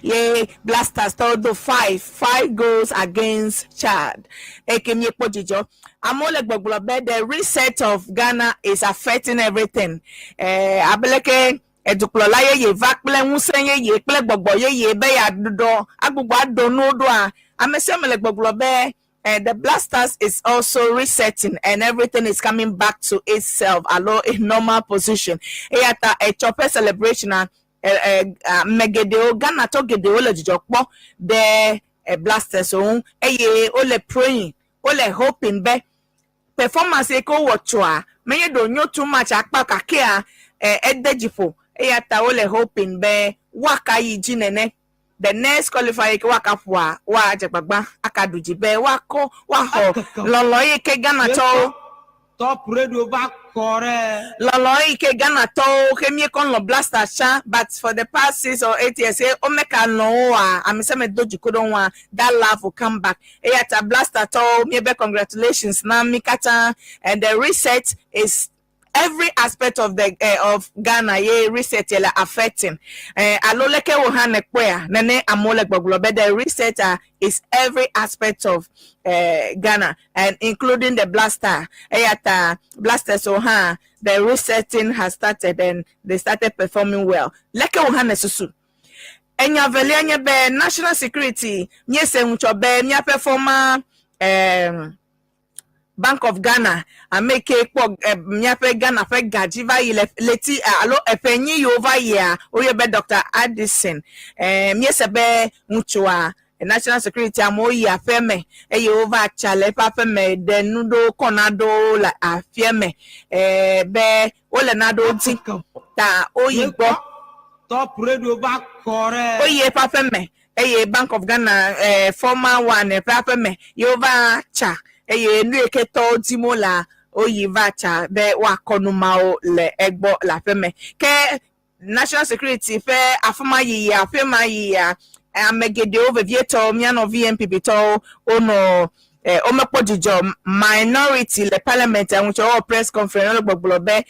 Yeah, Blasters told 5 goals against Chad. Eke mi kpɔ dzidzɔ. Amewo le gbɔgblɔ be the reset of Ghana is affecting everything. Abeleke edukplɔla yeye va kple ŋusẽ yeye kple gbɔgbɔ yeye be yeaɖɔ agbugbɔ aɖo nuwo ɖoa. Ame sia ame le gbɔgblɔ be the Blasters is also resetting and everything is coming back to itself alo a normal position. Eya ta etsɔ ƒe celebration a ame geɖewo Ghanatɔ geɖewo le dzidzɔ kpɔ ɖe Blasters ŋu eye wole praying, wole hoping be performance yi ke wowɔ tsoa menye ɖe wònyo too much akpa o gakea ede dzi ƒo eya ta wole hoping be woaka yi dzi nene. The next qualifier yi ke woaka ƒoa woadze gbagba aka ɖu dzi be woakɔ woaxɔ lɔlɔ yi ke Ghanatɔwo. Top Radio va kɔ ɖe. Lɔlɔ yi ke Ghanatɔwo ke míekɔ lɔ̃ Blaster tsã, but for the past 6 or 8 years ye womeka lɔ̃ wo oa, ame sia ame do dziku ɖe wo ŋua, that love will come back. Eya ta Blaster tɔwo míebe congratulations na mí katã, and the reset is every aspect of the of Ghana ye reset ye le affecting. Alo leke wò hã nèkpɔea, nene amewo le gbɔgblɔ be the reset is every aspect of Ghana and including the Blaster. Eya ta Blasters wo hã, the resetting has started and they started performing well. Leke wò hã nèsusu? Enya velia nye be national security, míese ŋutsɔ be míaƒe former Bank of Ghana, ame yi ke kpɔ míaƒe Ghana ƒe ga dzi va yi le ɣleti alo eƒe 4 yiwo va yia, woyɔe be Dr. Addison. Míese be ŋutsua, national security amewo yi aƒe me eye wova tsa le eƒe aƒe me, ɖe nu ɖewo kɔ naɖewo le aƒea me be wole naɖewo dim ta woyi gbɔ. Top Radio va kɔ ɖe. Woyi eƒe aƒe me eye Bank of Ghana former one ƒe aƒe me ye wova tsa eye nu yi ke tɔwo dim wolea, woyi va tsa be woakɔ nu mawo le egbɔ le aƒe me. Ke national security ƒe afi ma yiyia, aƒe ma yiyia, ame geɖewo, vevietɔ mía nɔvi NPP tɔwo, wonɔ womekpɔ dzidzɔ. Minority le parliament ŋutsɔ wowɔ press conference, wole gbɔgblɔ be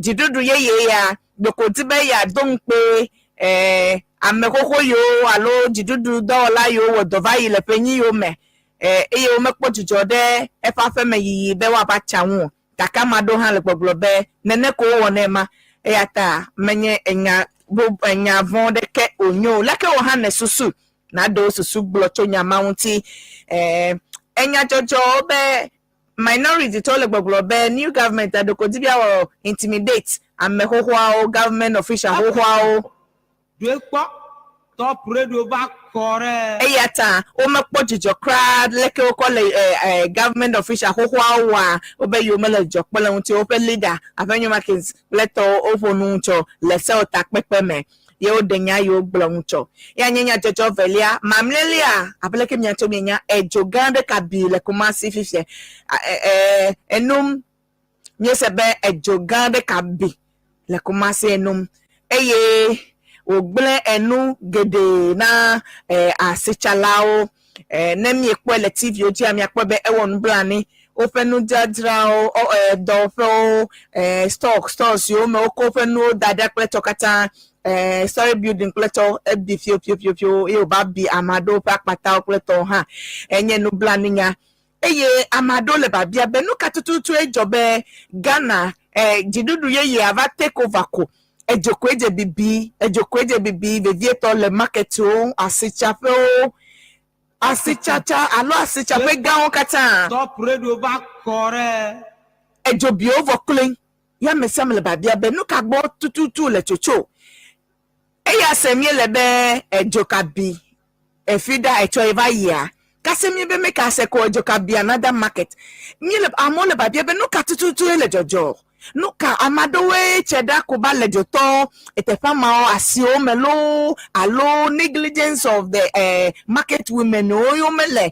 dziɖuɖu yeye ya ɖeko di be yeado ŋukpe ame xoxo yiwo alo dziɖuɖu dɔwɔla yiwo wɔ dɔ va yi le ƒe 4 yiwo me eye womekpɔ dzidzɔ ɖe eƒe aƒeme yiyi be woava tsa ŋu o. Gake ame aɖewo hã le gbɔgblɔ be nene ko wowɔ nɛ ma, eya ta menye enya enya vɔ̃ ɖeke wònye o. Leke wò hã nèsusu? Naɖe wo susu gblɔ tso nya ma ŋuti. Enya dzɔdzɔ be minority tɔwo le gbɔgblɔ be new government ɖeko di be yeawɔ intimidate ame xoxoawo, government official xoxoawo. Ɖoe kpɔ, Top Radio va kɔ ɖe. Eya ta womekpɔ dzidzɔ kura leke wokɔ le government official xoxoawo wɔa, wobe yewo mele dzidzɔ kpɔm le ŋuti o. Woƒe leader Afenyo Markins kple tɔwo woƒo nu ŋutsɔ le sewo takpekpe me ye woɖe nya yiwo gblɔ ŋutsɔ. Ya nye nyadzɔdzɔ velia. Mamlɛlia, abe leke miatso mienya, edzo gã ɖe ka bi le Kumasi fifia. Enum míese be edzo gã ɖe ka bi le Kumasi enum eye wògblẽ enu geɖe na asitsalawo. Ne miekpɔe le TV wo dzia, miakpɔe be ewɔ nublanui. Woƒe nudzadzrawo, dɔwɔƒewo, stock stores yiwo me wokɔ woƒe nuwo da ɖe kple tɔ katã, story building kple tɔ ebi fiofiofio eye wòva bi ame aɖewo ƒe akpatawo kple tɔwo hã. Enye nublanuinya. Eye ame aɖewo le biabia be nu ka tututue dzɔ be Ghana dziɖuɖu yeyea va take over ko edzo koe dze bibi, edzo koe dze bibi, vevietɔ le marketwo, asitsaƒewo, asitsatsa alo asitsaƒe gãwo katã. Top Radio va kɔ ɖe. Edzo bi wo vɔ kloe. Ya ame sia ame le biabia be nu ka gbɔ tututu le tsotso. Eya se míele be edzo ka bi efi ɖa etsɔ ye va yia. Kase míebe meka se ko edzo ka bi another market. Míele amewo le biabia be nu ka tututue le dzɔdzɔ. Nu ka ame aɖewoe tse ɖa ko va le dzotɔ eteƒea mawo asiwo me loo alo negligence of the market women wo yewo mele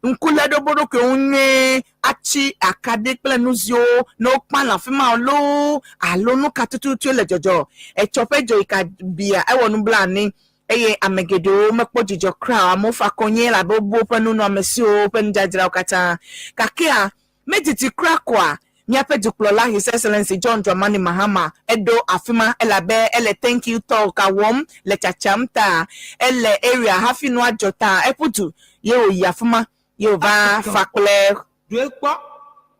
ŋku lé ɖe woƒe ɖokuiwo ŋu nyuie atsi akaɖi kple nu siwo ne wokpã le afi ma loo alo nu ka tututue le dzɔdzɔ. Etsɔ ƒe dzo yi ka bia ewɔ nublanui eye ame geɖewo mekpɔ dzidzɔ kura o. Amewo fa konyi elabe wobu woƒe nunɔamesiwo, woƒe nudzadzrawo katã. Gakea medidi kura koa, míaƒe dukplɔla His Excellency John Dramani Mahama eɖo afi ma elabe ele thank you talk wɔm le tsatsam ta ele area hafi nua dzɔ ta eƒu du ye wòyi afi ma ye wòva fa kple Ɖoe kpɔ,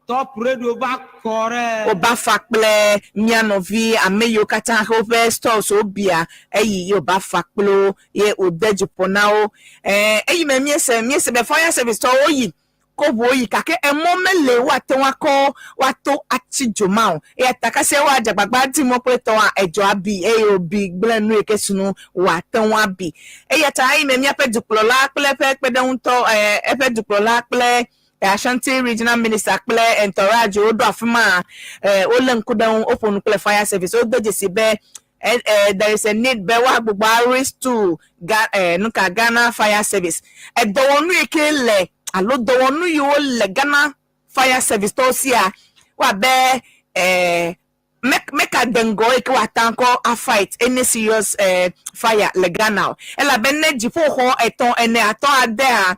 Top Radio va kɔ ɖe. Wòva fa kple mía nɔvi ame yiwo katã xe woƒe stores wobia eyi ye wòva fa kple wo ye wòde dzi ƒo na wo. Eyime míese be fire service tɔwo yi ko ʋuwo yi gake emɔ mele woate ŋu akɔ woato atsi dzo ma o. Eya ta kasia woadze agbagba adi mɔ kple tɔwoa, edzo abi eye wòbi gblẽ nu yi ke sunu wòate ŋu abi. Eya ta eyime míaƒe dukplɔla kple eƒe kpeɖeŋutɔ, eƒe dukplɔla kple Ashanti Regional Minister kple entourage woɖo afi ma, wolé ŋku ɖe eŋu, woƒo nu kple fire service, wode dzesi be there is a need be woagbugbɔ arestore Ga, nuka Ghana Fire Service. Edɔwɔnu yi ke le alo dɔwɔnu yiwo le Ghana Fire Service tɔwo sia, Woabe eh, meka de ŋgɔ yi ke woata ŋkɔ afight any serious eh, fire le Ghana o. Elabe ne dziƒoxɔ etɔ̃, ene, atɔ̃, adea,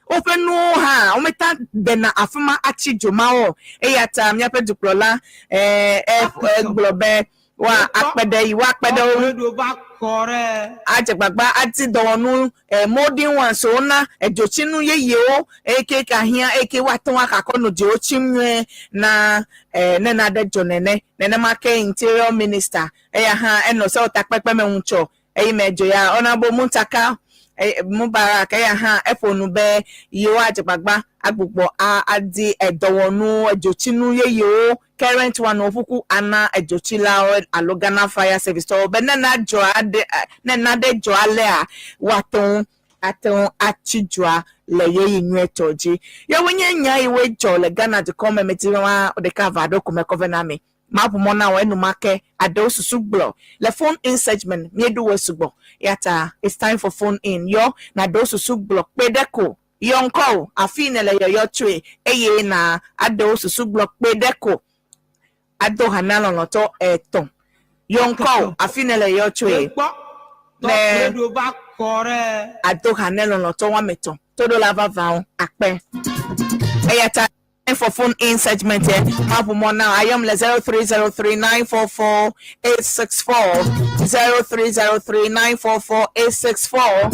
woƒe nuwo hã wometa dena afi ma atsi dzo mawo o. Eya ta míaƒe dukplɔla eh, eh, egblɔ be woakpe ɖe yi woakpe ɖe wo ŋu adze gbagba adi dɔwɔnu eh, modern ones wona edzotsinu yeyewo eye ke ka hiã eye ke woate ŋu akakɔ nɔ dzowo tsim nyuie na eh, ne naɖe dzɔ nene. Nenema ke Interior Minister eya hã enɔ sewɔtakpekpe me ŋutsɔ eyi me dzo ya Honourable Muntaka Mubarak eya hã eƒo nu be yewoadze gbagba agbugbɔ adi edɔwɔnuwo, edzotsinu yeyewo, current one wo ƒuku ana edzotsilawo alo Ghana Fire Service tɔwo be ne nadzɔ aɖe ne naɖe dzɔ alea woate ŋu ate ŋu atsi dzoa le ɣeyiɣi nyuietɔ dzi. Yewoe nye nya yiwoe dzɔ le Ghana dukɔ me medi be woa ɖeka ava ɖo ko mekɔ vɛ na mi. Maʋu mɔ na wò enumake aɖewo susu gblɔ le phone in segment míeɖo woe sugbɔ eyata it's time for phone in yɔ naɖewo susu gblɔ kpe ɖe ko yɔ ŋkɔ o afii nèle yɔyɔ tsoe eye na aɖewo susu gblɔ kpe ɖe ko ado ha na lɔlɔ̃tɔ etɔ̃ yɔ ŋkɔ o afii nèle yɔyɔ tsoe ne ado ha ne lɔlɔ̃tɔ woame etɔ̃ toɖola vavãwo akpe eyata for phone in segment here. Mabu more now. I am le 0303 864 0303 944 864.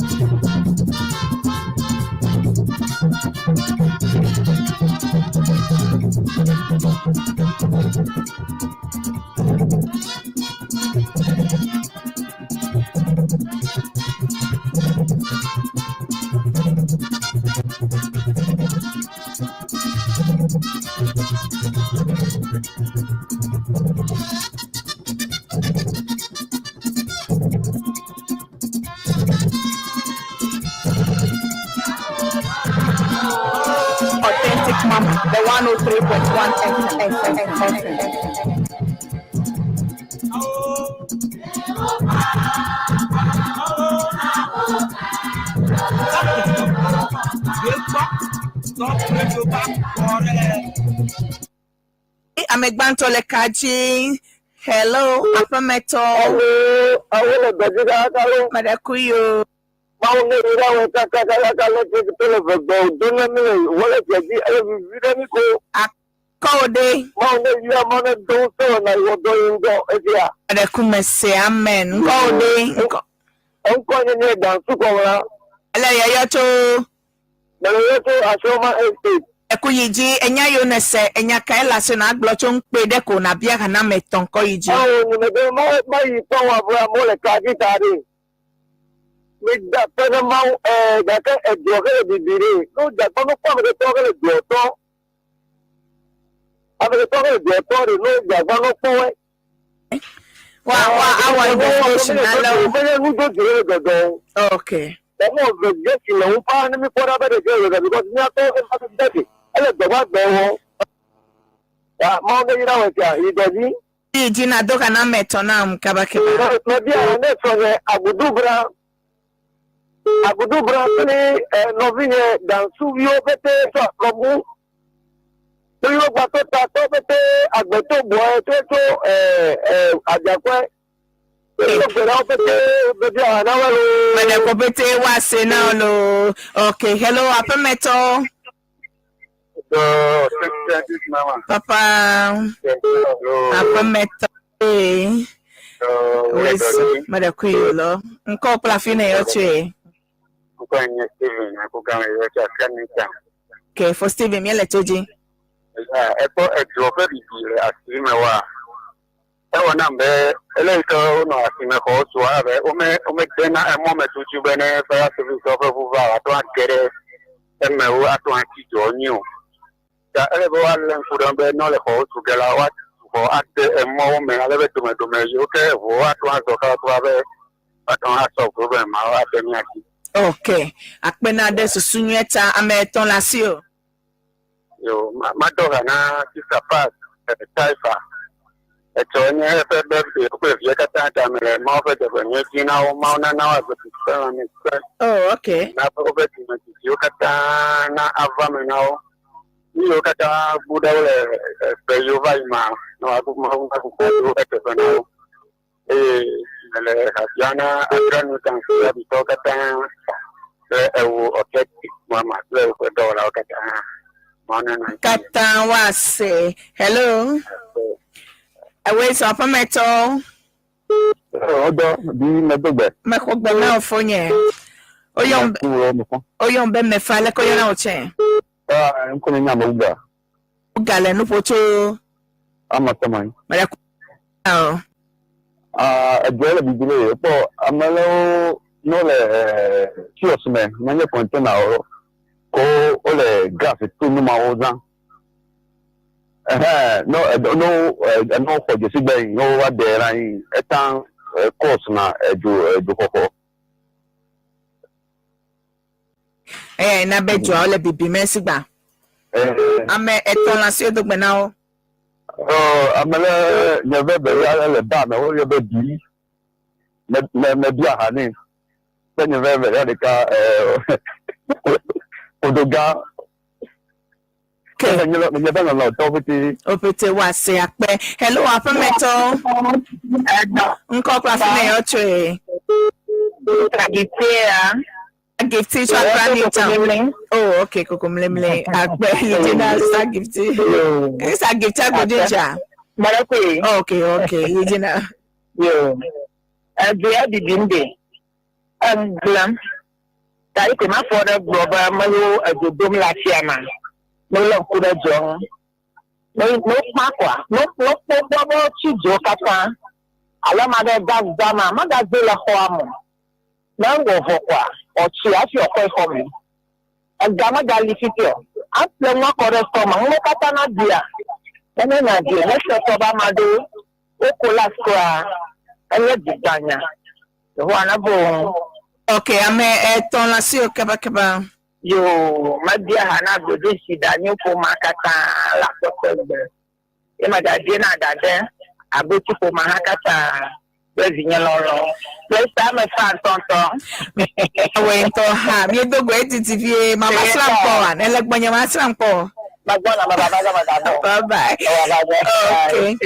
Authentic Mama, the 103.1 FM. Ame gbãtɔ le ka dzi. Hello, aƒemetɔ. Hello, awo le gbedzi kakaka. Meɖe kui o. Mawu ne yra wɔ kakakakaka le tsi to le vegbe o do ne mi le wole dze dzi eye vivi ɖe mi ko. Akɔ wo ɖe. Mawu ne yra Mawu ne do ŋusẽ wɔ na wɔ dɔ yi ŋgɔ esia. Meɖe ku mese amen. Ŋkɔ wo ɖe. Ŋkɔ. Ŋkɔ nye nye Dansu Kɔmla. Ele yɔyɔ tso. Mele yɔyɔ tso Asioma Estate. Eku yi dzi, enya yiwo nèse, enya kae le asiwò nàgblɔ tso ŋukpe ɖe ko nàbia haname etɔ̃ ŋkɔ yi dzi? Ao, nyemede mayi kpɔ o abe amewo le ka dzi ta ɖe. Mida akpe na Mawu, ɛɛ, gake edua xe le bibi ɖe. Ne wodze akpe ne wokpɔ amegbetɔ xe le dua tɔ, amegbetɔ xe le dua tɔ ɖe, ne wodze agba ne wokpɔ wɔe. Wa wa awɔ investigation ale wo. Menye nudzodzoe le dzɔdzɔ o. Okay. Emɔ eve dzesi le wo ƒã ne míkpɔ ɖa be ɖe dze le because míatɔ eva ɖe ele dɔgbagbe wɔ. Ya Mawu ne yra wɔ sia yi dɔ dzi. Yi dzi na do ka na ame etɔ̃ nam kabakaba. Mebia ne srɔ̃nye Agudubra, Agudubra kple nɔvinye Dansuviwo pete tso Aklɔbu kple wo gbato tatɔ pete Agbeto bɔe tso tso Adzakɔe. Edo gbe na wo pete mebia na wo loo. Meɖe ko pete woase na wo loo. Okay, hello aƒemetɔ. Papa aƒemetɔ ee. Wesi meɖe kui o lɔ. Ŋkɔ kple afi ne yɔ tsoe. Ŋkɔ nye Steven Akugame yɔ tso Afghanistan. Okay, for Steven míele to dzi. Ekpɔ edzuɔ ƒe bibi le asime wa. Ewɔ nam be ele yi ke wonɔ asimexɔwo tu abe wome womedena emɔ me tutu be ne fire service ƒe ʋu va wòate ŋu age ɖe eme wo ate ŋu atsi dzoa nyuie o. Ta ele be woalé ŋku ɖe eŋu be ne wole xɔwo tu ge la, woatu xɔ ade emɔwo me ale be domedome yiwo ke eʋuwo ate ŋu azɔ kabakaba be woate ŋu asɔ problem mawo ade mía dzi. Ok, akpe na ɖe susu nyuie ta ame etɔ̃ le asiwò. Yo, madɔ ha na Sister Pat Taifa. Etsɔ nye eƒe birthday kple via katã ta mele Mawu ƒe dzɔgbenyui dim na wo. Mawu nana woagbe tutu lãme sẽ. Oh, okay. Na woƒe dzimedidiwo katã na ava me na wo. Nu yiwo katã bu ɖe wo le ƒe yiwo va yi mea, ne wòagu Mawu ƒe ɖo eteƒe na wo. Eye mele ha bia na Accra New Town Fiabitɔwo katã be ewo Authentic Mama kple woƒe dɔwɔlawo katã hã. Mawu nenɔ anyi. Katã woase. Hello. Ewoe zɔ aƒemetɔwo. Ɔdɔ bi medo gbe. Mexɔ gbe na wò fonye. Woyɔm woyɔm be mefa leke woyɔna wò tsɛ? Ŋkɔ nye Amewuga. Woga le nuƒo tso. Amatɔmai. Mele ku o. Edɔ le bibi le ye kpɔ ame lewo ne wole kiosk me menye container o ko wole gas to numawo zã. Ɛhɛn, no ɛdɔ no ɛno xɔ dzesi gbe yi no wa de la yi etan course na edzo edzo xɔxɔ. Eya na be dzoawo le bibim esigba. Ame etɔ̃ le asiwo do gbe na wo. Ɔ ame le nye be be ya le ba me wo yɔ be bi me me me bia ha nɛ. Be nye be be ya ɖeka ɛ odoga Ke. Nye be lɔlɔ̃tɔwo pete. Wo pete woase akpe. Hello aƒemetɔ. Ŋkɔ kple afi me yɔ tsoe. Giftia. Gifti tso Accra New Town. Oh, okay, koko mlemle. Akpe yijina sa Gifti. Sa Gifti agbodinja. Mọ̀lẹ́kùn. Okay, okay, yijina. Yo. Ẹgbẹ́ dìdì ń dè. Egblẽm. Ta yi ke mafɔ ɖe gblɔ be ame yiwo edzo dom le asia ma, ne wolé ŋku ɖe dzoa ŋu, ne ne wokpã koa, ne ne wokpɔ gbɔ be wotsi dzo katã alo ame aɖe gas zãma, megadzo le xɔa me o. Ne ewɔ vɔ koa, wòatsi hafi wòakɔe xɔ me. Ega megali fifi o. Aƒle nua kɔ ɖe sɔ me, nuwo katã nabia. Nenye nya dzie, ne setɔ be ame aɖewo wo collapse kura, enye dzigbãnya. Yehowa navo wo ŋu. Ok, ame etɔ̃ le asiwò kabakaba. Yoo, mebia ha na Godesi ɖa nye ƒomea katã le aƒetɔ gbe. Ye megadie na dade Agbotsi ƒomea hã katã kple vinye lɔlɔ kple esa me fa ŋutɔŋutɔ. Ewɔe ŋutɔ hã. Míedo go edidi vie. Mava srãm kpɔ oa? Ne le gbɔnye ma srãm kpɔ o. Megbɔna, meva va ge megavɔ. Bye bye. Meva va ge. Okay.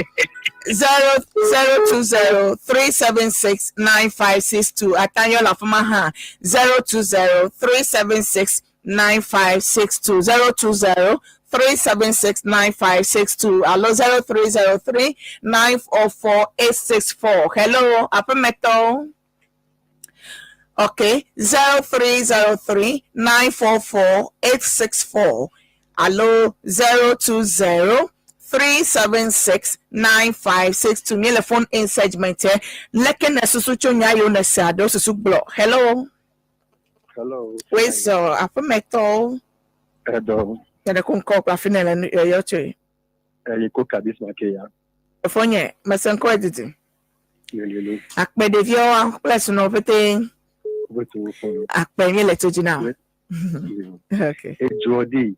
0 0 2 0 3 7 6 9 5 6 2. Atanyɔ le afi ma hã. 0 2 0 3 7 6 9 5 6 2 0 2 0 3 7 6 9 5 6 2 alo 0 3 0 3 9 4 4 8 6 4. Hello, aƒemetɔwo. Okay, 0 3 0 3 9 4 4 8 6 4 alo 0 2 0 3 7 6 9 5 6 2. Míele phone in segment ɛ. Leke ne susu tso nya yiwo ne se aɖewo susu gblɔ. Hello. Hello. Wezɔ aƒemetɔwo. Edo. Nyere ko ŋkɔ kple afi ne le nu yɔyɔ tsoe. Eyi ko kabis ma ke ya. Efonye mese ŋkɔ edidi. Lelele. Akpe ɖeviwo kple sunɔwo pete. Wetu wo fɔlɔ. Akpe mi le to dzi na. Okay. Edzoa di.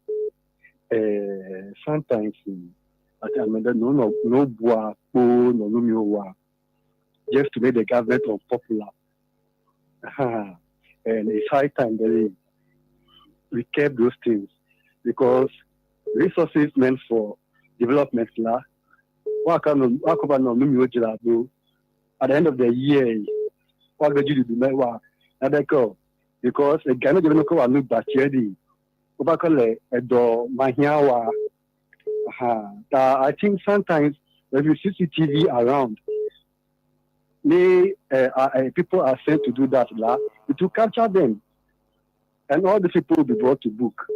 Sometimes ati ame ɖe no no no bua kpo no nu mi wa just to make the government unpopular. And it's high time that we kept those things because resources meant for development la wakɔba nɔ nu miwo dzra ɖo at the end of the year woagbe dziɖuɖu me wa naɖeke o because ega ne dzebe ne kɔ wa nu gbatsia ɖi wova kɔ le edɔ mahiã wa ha ta. I think sometimes when you CCTV around me, people are sent to do that la, it will capture them and all the people will be brought to book.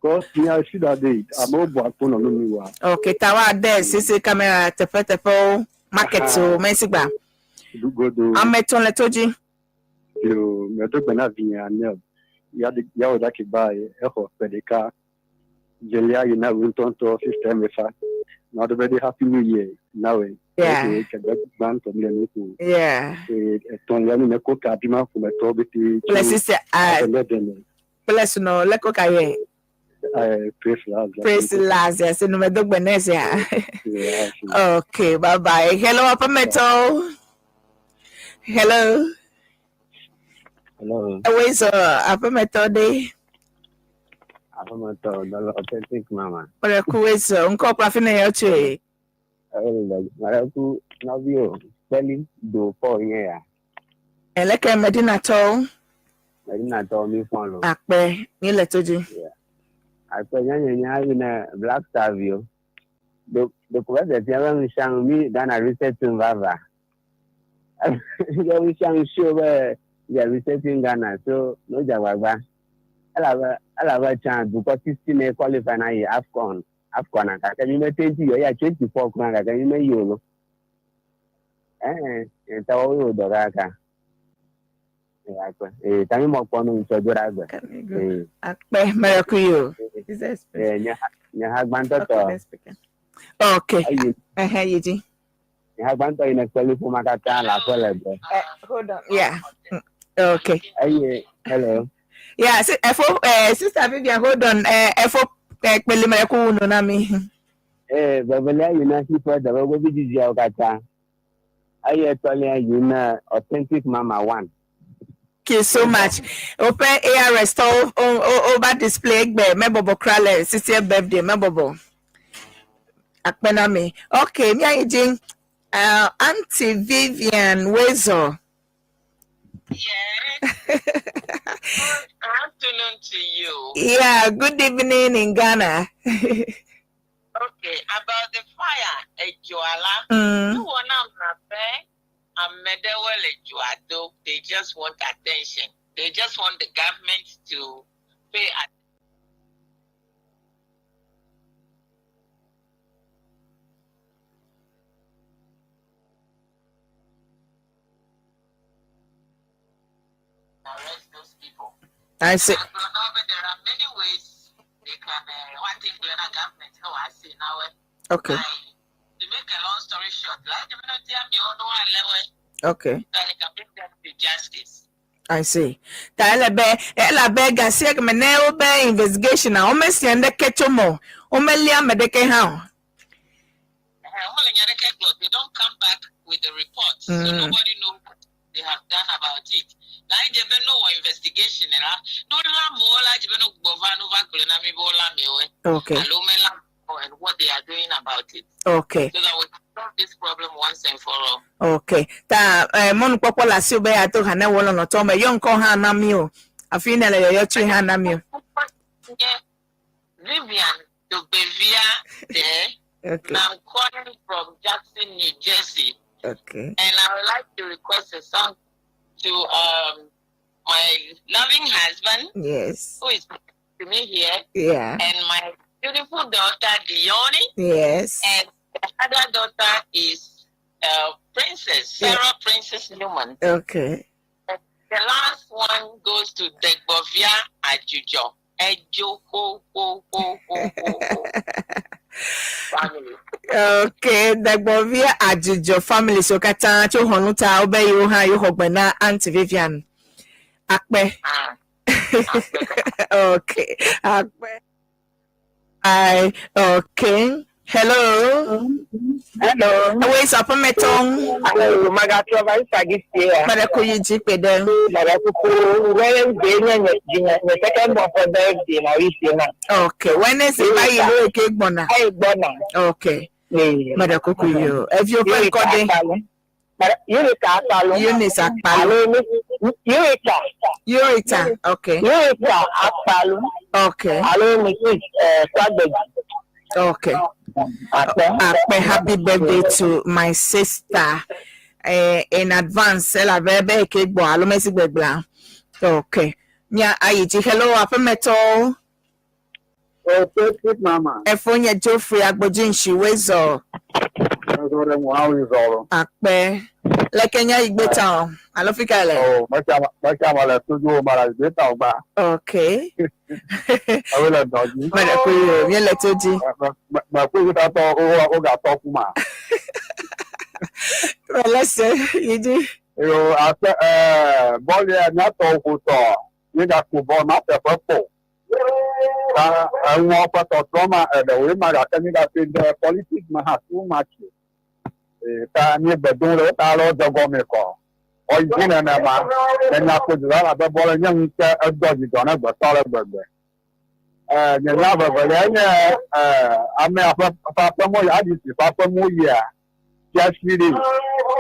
Because me, I see that day amewo bu akpo nɔ nu mi wa. Okay, ta wa de CC camera teƒe teƒewo market o mesigba. Godo. Ame etɔ̃ le to dzi. Yo, medo gbe na vinye Anel yawo ɖaki ba exɔ ƒe ɖeka dzelia yi na wo ŋutɔŋutɔ sister mefa na do be de happy new year na we. Kegbe gbãtɔ mi le nu ƒo. Etɔ̃lia mi ne ko ka bi ma ƒometɔwo bete. Kple sister ah kple sunɔ le ko ka ye. Priscilla. Priscilla se nume do gbe ne sia. Okay, bye bye. Hello, aƒemetɔwo. Hello. Hello. Ewoe zɔ aƒemetɔ ɖe. Aƒemetɔ dɔlɔ authentic mama. Mele ku wezo. Ŋkɔ kple afi ne yɔ tsoe. Ele mele ku nɔviwo kpeli do Paul nye ya. Leke Medina tɔwo. Medina tɔwo mi fɔn lo. Akpe mi le to dzi. Yeah. Akpe nye nye ayi ne Black Star viwo. Do do ko be fia be nusianu mi Ghana resetting vava. Be nusianu show be we are resetting Ghana so no dzagbagba. Elabe elabe tsã dukɔ 16 ne qualify na yi AFCON AFCON a gake mi me 20 yɔ ya 24 kura gake mi me yi o lo. Ɛɛ tɔwo yo dɔ kaka. Akpe. Ee tami mɔ kpɔ nu ŋutɔ do ɖe agbe. Ee. Akpe mele ku yi o. Ee nye nye ha gbãtɔ tɔ. Okay. Eyi. Ɛhɛ yi dzi. Nye ha gbãtɔ yi ne kpeli ƒoma katã le aƒe le gbe. Hold on. Yeah. Okay. Eye hello. Yeah, si, efo sister Vivian hold on. Efo kpeli mele ku wu no na mi. Ee vevelia yi na fiƒe dɔbe gobi dzidziawo katã. Eye etɔ̃lia yi na authentic mama one. Thank you so much. Ope ARS tɔ over display egbe mebɔbɔ kura le 60th birthday mebɔbɔ. Akpe na mi. Okay, mi ayi dzi. Auntie Vivian Wezo. Yes. Good afternoon to you. Yeah, good evening in Ghana. Okay, about the fire at Joala. No one They just want attention. They just want the government to pay attention. Arrest those people. I see. But there are many ways they can. One thing the government, oh, I see now. Okay. To make a long story short, like the Okay. That they can bring them to justice. I see. Ta ele be ela be gasi ek me ne o be investigation na o me si ende kecho mo. O me lia me de ke ha. They don't come back with the report, so nobody knows what they have done about it. Like they no investigation, no Okay. And what they are doing about it. Okay. So that we can solve this problem once and for all. Okay. Ta monu kpɔkpɔ le asi wo be yeato ha ne wɔ lɔlɔtɔ me yɔ ŋkɔ hã na mi o. Afi ne le yɔyɔ tsoe hã na mi o. Yeah. Vivian Dogbevia there. Okay. I'm calling from Jackson, New Jersey. Okay. And I would like to request a song to my loving husband. Yes. Who is to me here. Yeah. And my beautiful daughter, Dione. Yes. And the other daughter is Princess, Sarah Princess Newman. Okay. The last one goes to Degbovia Ajujo. Ejo ho ho ho ho ho ho. Family. Okay, Degbovia Ajujo family so katã tso xɔnu ta wobe yewo hã yewo xɔ gbe na Auntie Vivian. Akpe. Okay. Akpe. Bye. Okay. Hello. Hello. Wait, so aƒemetɔ. Hello, magatrɔ va isa gi sie ya. Mele ku yi dzi kpe ɖe. Mele kuku Wednesday nye nye nye nye second born for birthday na wi sie na. Okay, Wednesday va yi lo eke gbɔna. Ayi gbɔna. Okay. Mele kuku yi o. Eviwo ƒe ŋkɔ ɖe. Eureka Akpalu. Eunice Akpalu. Eureka. Eureka, okay. Eureka Akpalu. Okay. Alo Mrs. Kwagbeji. Okay. Akpe, happy birthday to my sister. In advance, elabe ebe eke gbɔ alo mesi gbegblea. Okay. Nya ayi dzi. Hello, aƒemetɔwo. Okay, mama. Efo nye Geoffrey Agbodzi Nshiwezɔ. Akpe. Leke nya yi gbe ta o. Alo fi ka le? Oh, mɛsia ma le studio ma le gbe ta o gba. Okay. Awo le dɔ dzi. Mele ku yi o, míele to dzi. Mɛ ku yi tatɔ o o gatɔ ku ma. Mele se yi dzi. Yo ase ɛɛ bɔlu ya miatɔ ko tɔ mi ga ku bɔl ma teƒe kpo. Ta eŋuɔ ƒe tɔtrɔ ma eɖewoe ma gake mi ga te de politics ma hã too much. Ta mi gbe dom ɖe wo ta le wo dze gɔme kɔ. Ɔyi dzi nenema. Enya ko dzi la be bɔl nye ŋu ke edɔ dzidzɔ ne gbetɔ le gbegbe. Nye nya vevelia nye amea ƒe ƒe aƒeme aɖi si ƒe aƒeme woyia fiasi ɖi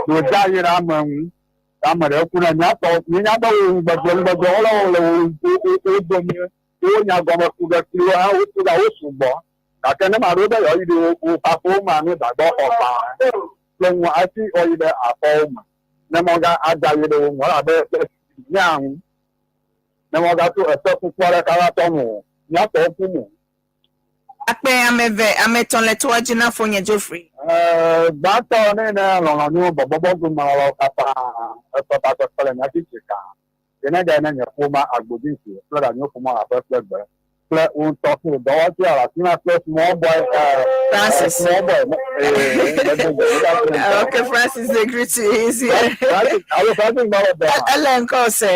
wòdze ayi ɖe ame ŋu. Ame ɖe ku na míatɔ míenya be wo ŋugbegblẽ ŋugbegblẽ wɔlawo le wo wo dome wo nya gɔme ku ɖe kpli wo hã wotu ga wo sugbɔ. Gake ne maɖo be yewoayi ɖe wo woƒe aƒewo mea nu dagbɔ xɔ gbã kple ŋu hafi woayi ɖe aƒewo me. Ne mɔga adze ayi ɖe wo ŋu elabe mía ŋu. Ne mɔgato ese kuku aɖeke ava tɔ nu o, míatɔ kum o. Akpe ame eve, ame etɔ̃ le toa dzi na fonye Geoffrey. Gbãtɔ ne ne lɔlɔ̃nu bɔbɔbɔ gomenɔlawo katã eƒe takpekpe le nyati tsika yi ne ɖe ne nye ƒome agbodinsi kple ɖanyo ƒome aƒe kple gbe kple wo ŋutɔ kple dɔwɔti le afi ma kple small boy Francis. small boy Okay, Francis, they greet you. He's here. Francis, alo Francis gbɔ le dɔ. Ele ŋkɔ se.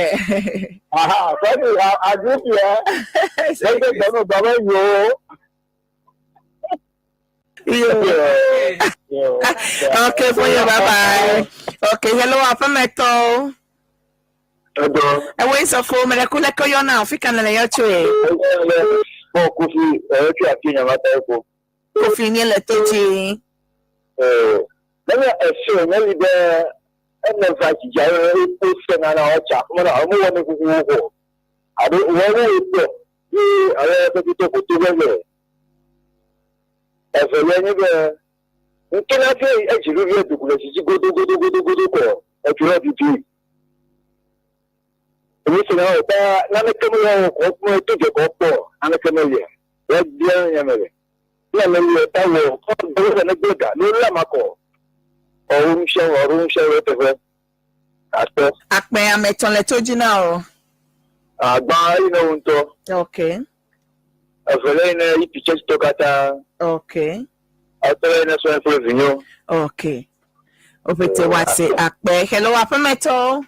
Aha, Francis, I greet you. Gbegbe gbɛnu gbɔ be yo. Yo. Yo. Okay, for you, bye bye. Okay, hello, aƒemetɔwo. Edo. Ewoe sɔfo, me ɖe ku leke woyɔna o, fi ka nèle yɔ tsoe? Bɔn Kofi, ɛyɛ tso afi nyama ta eko. Kofi nye le to dzi. Nene ese ne li be ene va dzidza ye wo se na na ɔtsa me na ɔmo wɔ ne kuku wo xɔ. Alo wɔ wo kpɔ ye ale pepito koto gbegbe. Evelia nye be ŋkena fi edziɖuɖu edogo le dzidzi godogodogodogodo kɔ edzo le bibi. Emi se na wo ta naneke mewɔ wo kɔ kpɔ to dze kɔ kpɔ naneke melia. Wɔ bia nye me le. Ne melia ta wɔ kɔ dɔwɔ le negbe ga ne wolé ama kɔ. Ɔwo nusia wɔ ɔwo nusia wɔ eteƒe. Akpɔ. Akpe ame etɔ̃ le to dzi na o. Agba eyi ne wo ŋutɔ. Okay. Evelia yi ne yi pitsɛtitɔ katã. Okay. Etɔ̃lia yi ne sɔe kple vinyewo. Okay. Wopete wase akpe. Hello, aƒemetɔwo.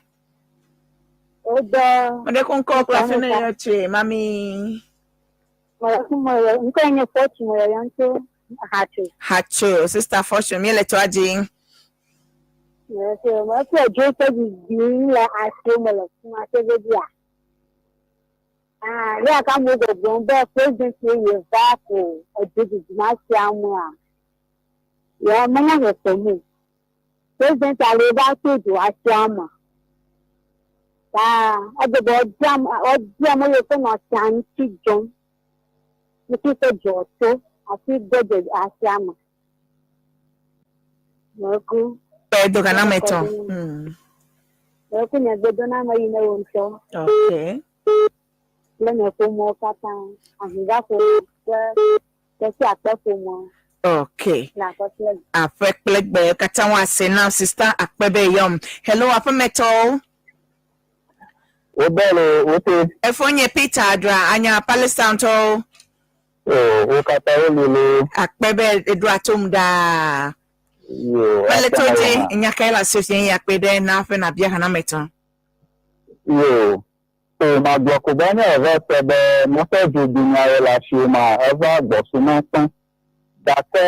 Wodɔ. Me ɖe ku ŋkɔ kple afi ne yɔ tsoe, mami. Ŋkɔe nye Fortune meyɔyɔm tso Hatso. Hatso, Sister Fortune, míele toa dzi. Mekpɔ dzo ƒe didi le asiwo me le fi ma se vevia. Ah, ya ka mo gbɔgblɔm be president ye va ko edzo didi ma sia mea. Ya menya xɔxɔ mu. President ale va to dzo asia me. Ta egbe be ɔdi ame yiwo ke nɔ asia ŋuti dzɔm. Ŋuti ƒe dzɔ tso afi gbɔ dze asia me. Meku. Kpe do gana me tɔ. Meku nye gbedoname yi ne wo ŋutɔ. Okay. Kple nye ƒomewo katã. Ahiva ƒome kple kesi akpe ƒome. Okay. Le aƒe kple gbe. Aƒe kple gbe katã woase na Sister akpe be yɔm. Hello, aƒemetɔwo. Wo bɛ le wo te. Efo nye Peter Adra anya Palestine tɔwo. O wo katã wo li le. Akpe be eɖo atom ɖaa. Yo. Mele to dzi nya kae le asi ya kpe ɖe na ƒe nabia hanametɔ. Yo. O magblɔ ko be nye eve te be míaƒe dzodonyawo le asiwo ma eva gbɔsuma kpẽ. Gake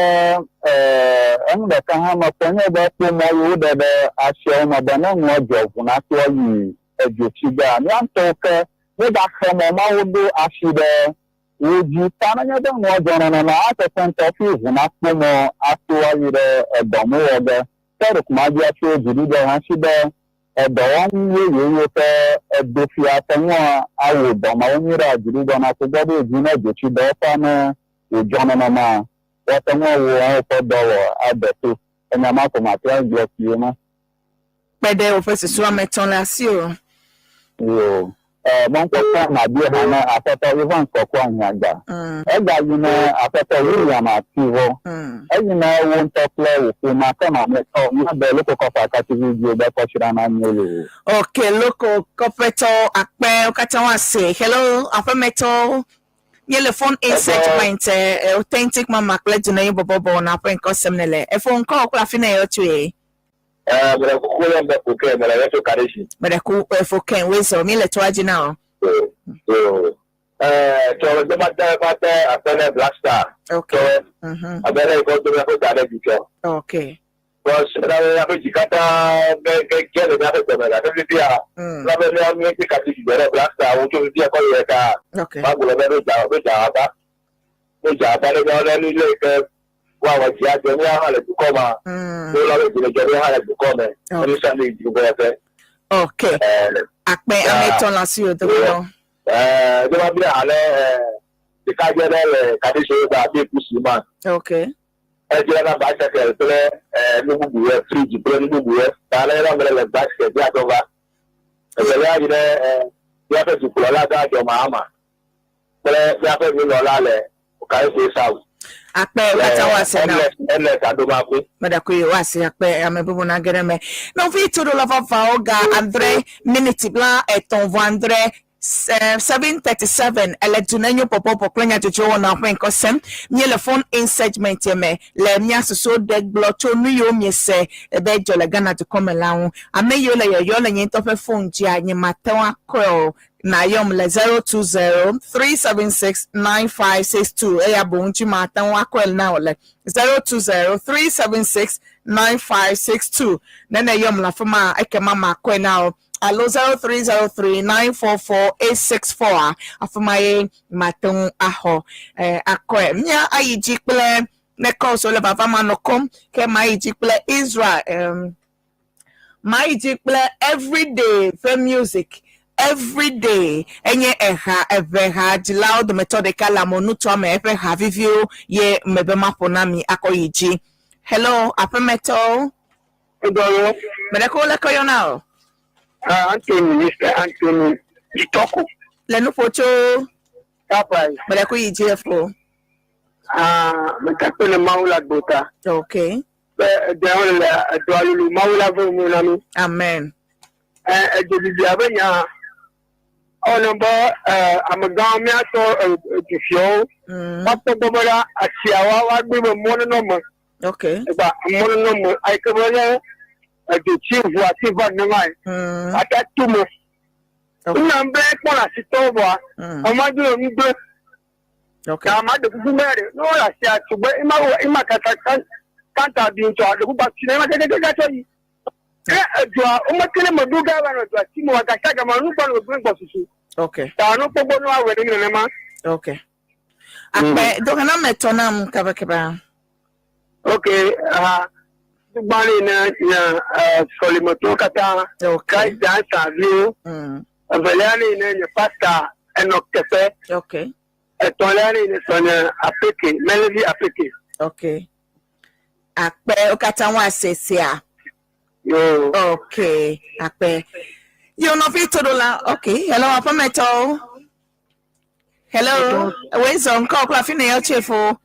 enu ɖeka hã mekpɔ nye be kpomɔ yi woɖe ɖe asiawo me be ne nua dzɔ ʋu nato ayi edzotsigea mía ŋutɔwo ke míegaxe mɔ mawo ɖo asi ɖe wo dzi. Ta nenye be nua dzɔ nenema asesẽ ŋutɔ fi ʋu nakpo mɔ ato ayi ɖe edɔme wɔ ge. Ke ɖeko mabia tso dziɖuɖua hã si be edɔwɔnu yeye yiwo ke edo fia ate ŋu awɔ dɔ mawo nyuie ɖe dziɖuɖua nakpɔ gbɔ be dzi ne dzotsidɔwɔƒea ne wòdzɔ nenema woate ŋu awɔ woƒe dɔ wɔ ade to. Enya ma ko mate agblɔ kpuie ma. Kpe ɖe woƒe susu ame etɔ̃ le asi o. Yo. Mɔkpɔkpɔ nabia hã ne aƒetɔ Ivan Kɔkɔ Ahiagba. Ega yi ne aƒetɔ William Ativɔ. Eyi ne wo ŋutɔ kple wò ƒomea ke mamlɛtɔ míade loko kɔƒe akativi dzi be kɔsiɖa na nyo loo. Okay, loko kɔƒetɔwo akpe wo katã woase. Hello, aƒemetɔwo. Míele phone in segment authentic mama kple duneyi bɔbɔbɔ na ƒe ŋkɔ sem ne le. Efo ŋkɔ kple afi ne yɔ tsoe. Mele kuku le be koke mele yɔ tso Kadeshi. Mele ku efo ken wezɔ míele toa dzi na o. Tɔ de ma te ma te akpe ne Black Star. Okay. Tɔ abe ne yi kɔ do míaƒe da ɖe dzi tsɔ. Okay. Because ena be míaƒe dzi katã ge ge ge le míaƒe dɔme gake fifia ena be mía míete ka tsi dzidzɔ ɖe Black Star ŋu tso fifia kɔ yi ɖeka. Magblɔ be ɖo dza ɖo dza agba. Ɖo dza agba ɖe míawo ne nu le yi ke woawɔ dzi adzɔ míawo hã le dukɔ ma. Ne wolɔ be dzi le dzɔ míawo hã le dukɔ me. Ne nu sia nu yi dzi gbɔ ƒe. Ok. Akpe ame etɔ̃ le asiwò dometɔ. Ɛɛ, ɖo mabia ale ɛɛ ɖekadze ɖe le Kadesho gba abe kusi ma. Ok. Edzrana bicycle kple ɛɛ nu bubuwo, fridge kple nu bubuwo. Ta ale be ame ɖe le bicycle dzi atsɔ va. Evelia yi ɖe ɛɛ míaƒe dukplɔla gã John Mahama kple míaƒe nunɔla le Okaikwei South. Akpe wo katã woase na. Ernest Adomako. Meɖakui woase akpe ame bubu nage ɖe eme. Nɔvi toɖola vavãwo ga adre miniti bla etɔ̃ vɔ adre 7:37 ele du ne nyo pɔpɔpɔ kple nyadzɔdzɔ wɔna ƒe ŋkɔ sem. Míele phone in segment me le mía susuwo ɖe gblɔ tso nu yiwo miese be dzɔ le Ghana dukɔ me la ŋu. Ame yiwo le yɔyɔ le nye ŋutɔ ƒe phone dzia, nyemate ŋu akɔe o. Nayɔm le 020 376 9562 eya boŋ dzi mate ŋu akɔe na wò le 020 376 9562. Ne nèyɔm le afi ma, ekema makɔe na wò alo 0303 944 864 a afi ma ye mate ŋu axɔ eh, akɔe. Mía ayi dzi kple ne calls le vava manɔ kɔm ke mayi dzi kple Israel um, mayi dzi kple everyday ƒe music everyday enye eha eve ha dzilawo dometɔ ɖeka le amenutoa me eƒe ha viviwo ye mebe maƒo na mi akɔ yi dzi. Hello, aƒemetɔwo. Egbɔwo. Me ɖe ko le kɔ yɔna o. Ah, Anthony, Mr. Anthony Jitoko. Le nuƒo tso. Kapai. Me ɖe ko yi dzi efo. Ah, metakpe le Mawu la gbota. Okay. Be edewo le edɔa lulu Mawu la ve mu na mi. Amen. Eh, edzobibi abe nya. Ewɔna be eh, amegãwo míatɔ dufiawo. Woakpɔ gbɔ be la asiawo woagbe be mɔ nenɔ me. Okay. Egba mɔ nenɔ me. Ayike be ne edzotsi ʋu asi va nenema ye. Ata to me. Nna be kpɔ le asitɔwo vɔa. Ɔma do le nu gblẽ. Okay. Na ma ɖe kuku be ɖe ne wole asia tugbe ema wɔ ema kata kan kanta bi ŋutɔ ɖe kuku asi ne ema kekeke tsɔ yi. Ke edzoa womete ne meɖo ga va nɔ dzoa si me wa gasi agama nu gbɔ nɔ gbegblẽ gbɔ susu. Okay. Ta no kpɔgbɔ ne woawɔe ɖe nenema. Okay. Akpe dohena me tɔ nam kabakaba. Okay. Aha. Gbali ne nye sɔlimetɔwo katã. Okay. Christ Dancer viwo. Evelia ne ne nye pastor Enoch Teƒe. Okay. Etɔ̃lia ne nye sɔnye Apeke, Melevi Apeke. Okay. Akpe wo katã woase sia. Yo. Okay. Akpe. Yo nɔvi toɖola. Okay. Hello aƒemetɔwo. Hello. Wezɔ ŋkɔ kple afi ne yɔ tse fo.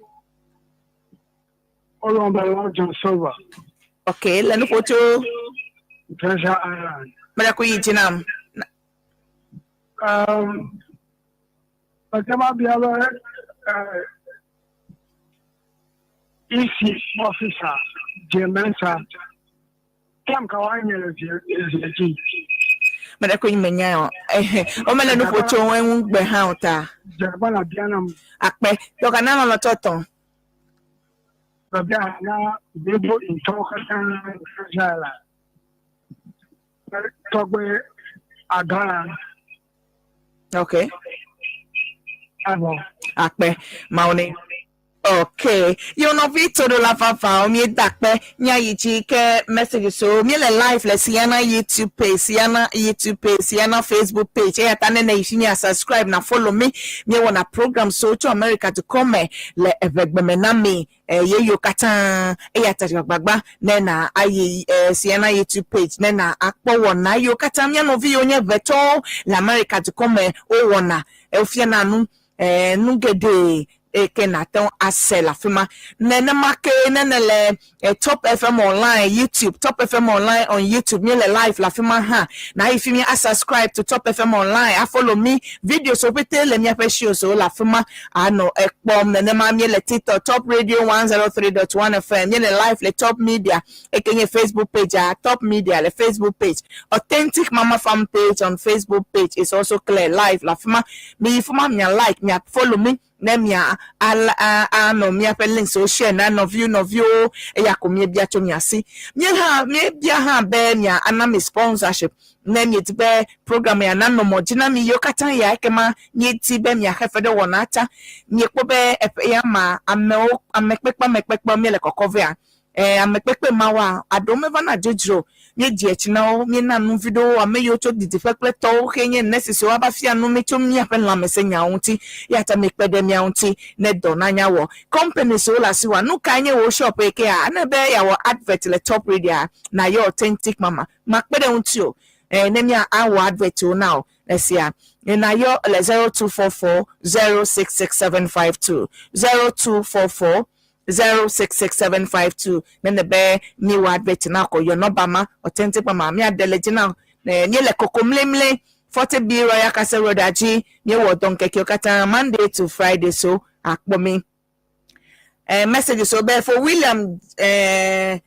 Olùwàbàlá John Silva. Okay. Le nuƒo tso. Treasure Island. Mele ku yi dzi nam. Mete ma bia be EC officer Jemensa time ka woanye le zie dzi. Mele ku yi menya o. Ehe. O mele nuƒo tso eŋu gbe hã o ta. Dzagba la bia nam. Akpe. Dɔka na lɔlɔtɔ tɔn. Babia na blibo ŋutɔwo katã Treasure Island. Tɔgbe Agala. Okay. Avɔ. Akpe. Mawo ne. Okay. Yo nɔvi toɖola vavãwo míeda akpe míayi dzi ke messages wo míele live le Siana YouTube page, Siana YouTube page, Siana Facebook page. Eya ta ne nèyi fi mia subscribe na follow mi. Míewɔna program siwo tso America dukɔ me le eʋegbeme na mi yeyewo katã. Eya ta gbagbagba ne na ayi Siana YouTube page ne na akpɔ wɔna yiwo katã mía nɔvi yiwo nye ʋetɔwo le America dukɔ me wowɔna. Wofiana nu nu geɖe eke nate ŋu ase le afi ma. Nenema ke ne nèle Top FM Online YouTube, Top FM Online on YouTube, míele live le afi ma hã. Na yi fi mi a subscribe to Top FM Online, a follow mi videos wo pete le míaƒe shows wo le afi ma anɔ ekpɔm. Nenema míele TikTok, Top Radio 103.1 FM, míele live le Top Media, eke nye Facebook page a Top Media le Facebook page. Authentic Mama Farm page on Facebook page is also clear live le afi ma. Mi yi fi ma mia like, mia follow mi. Ne mia al a anɔ míaƒe links wo share na nɔviwo nɔviwo eya ko míebia tso mia si. Mí hã míebia hã be mia ana mi sponsorship ne miedi be program ya nanɔ mɔ dzi na mi yiwo katã ya ekema míedi be miaxe fe ɖe wɔna ta. Miekpɔ be eƒe ya ma amewo amekpekpe amekpekpe míele kɔkɔ vea Ẽ, amekpekpe mawoa, aɖewo mevana dzodzro o. Míedzi etsi na wo, míena nu viɖewo ame yiwo tso didiƒe kple tɔwo xee nye nurses siwo ava fia nu mí tso míaƒe lãmesẽnyawo ŋuti. Eyata mikpe ɖe mía ŋuti ne dɔ nanya wɔ. Company siwo le asiwòa, nukae nye wò shop yi kea? Ne be yeawɔ advert le Top Radioa, nàyɔ Authentic Mama. Makpe ɖe ŋutiwò. Ẽ, ne mía awɔ advertwo na wò. Esia, nàyɔ le 0244 066 752, 0244 066752 nene be mi wɔ advert na kɔ yɔ nɔba ma authentic mama mi aɖe le dzi na ne mi le koko mlimli 40B Royal Castle Road adzi mi wɔ dɔ ŋkekewo katã Monday to Friday so akpɔ mi eh, message so be for William eh,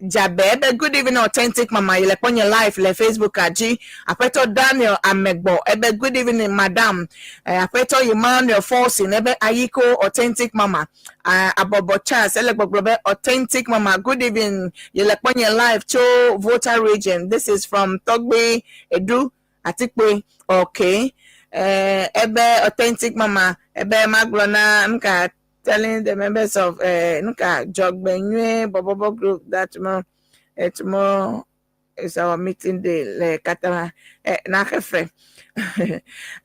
Dzabe ebe good evening authentic mama yi le kpɔ nye live le Facebook a dzi. Aƒetɔ Daniel Amegbɔ ebe good evening madam. Eh, Aƒetɔ Emmanuel Forson ebe ayiko authentic mama. Eh, Abɔbɔ Charles ele gbɔgblɔ be authentic mama good evening yi le kpɔ nye live tso Volta region. This is from Tɔgbe Edu Atikpoe. Okay. Eh, ebe authentic mama ebe magblɔ na nka telling the members of uh, Nuka Jogbenyue Bobobo group that tomorrow, tomorrow is our meeting day. Le katama eh, na xefe.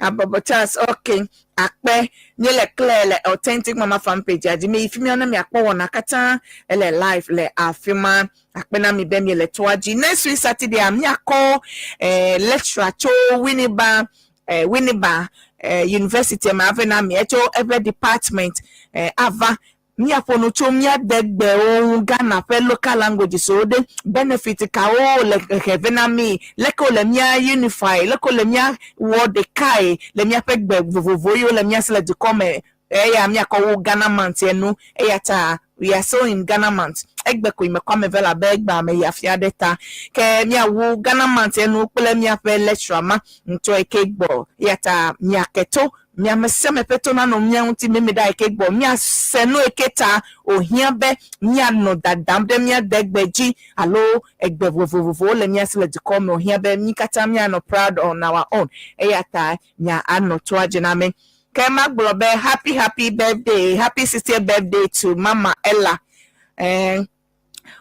Abobo Charles, okay. Akpe, nye le clear le authentic mama fan page dzi. Mi yi fi mia ne miakpɔ wɔna katã ele live le afi ma. Akpe na mi be miele toa dzi. Next week Saturday a miakɔ eh, lecturer tso Winneba eh, Winneba eh, University me ave na mi etso eƒe department eh, ava míaƒo nu tso mía degbewo ŋu Ghana ƒe local languages wo ɖe benefit kawo le hehe vɛ na mí leke wole mía unify leke wole mía wɔ ɖekae le míaƒe gbe vovovo yiwo le mía si le dukɔ me eya míakɔ wu Ghana month enu eya ta we are still in Ghana month egbe koe mekɔ ame ve labe egbea meyi afi aɖe ta ke míawu Ghana month enu kple míaƒe lecturer ma ŋutɔ yi ke gbɔ eya ta miake to mi ame sia ame ƒe to nanɔ mía ŋuti mimi ɖa yi ke gbɔ míase nu yi ke ta wòhiã be míanɔ dadam ɖe mía degbe dzi alo egbe vovovowo le mía si le dukɔ me wòhiã be mí katã míanɔ proud on our own eya ta nya anɔ toa dzi na mí. Ke magblɔ be happy happy birthday, happy 60th birthday to Mama Ella. Eh,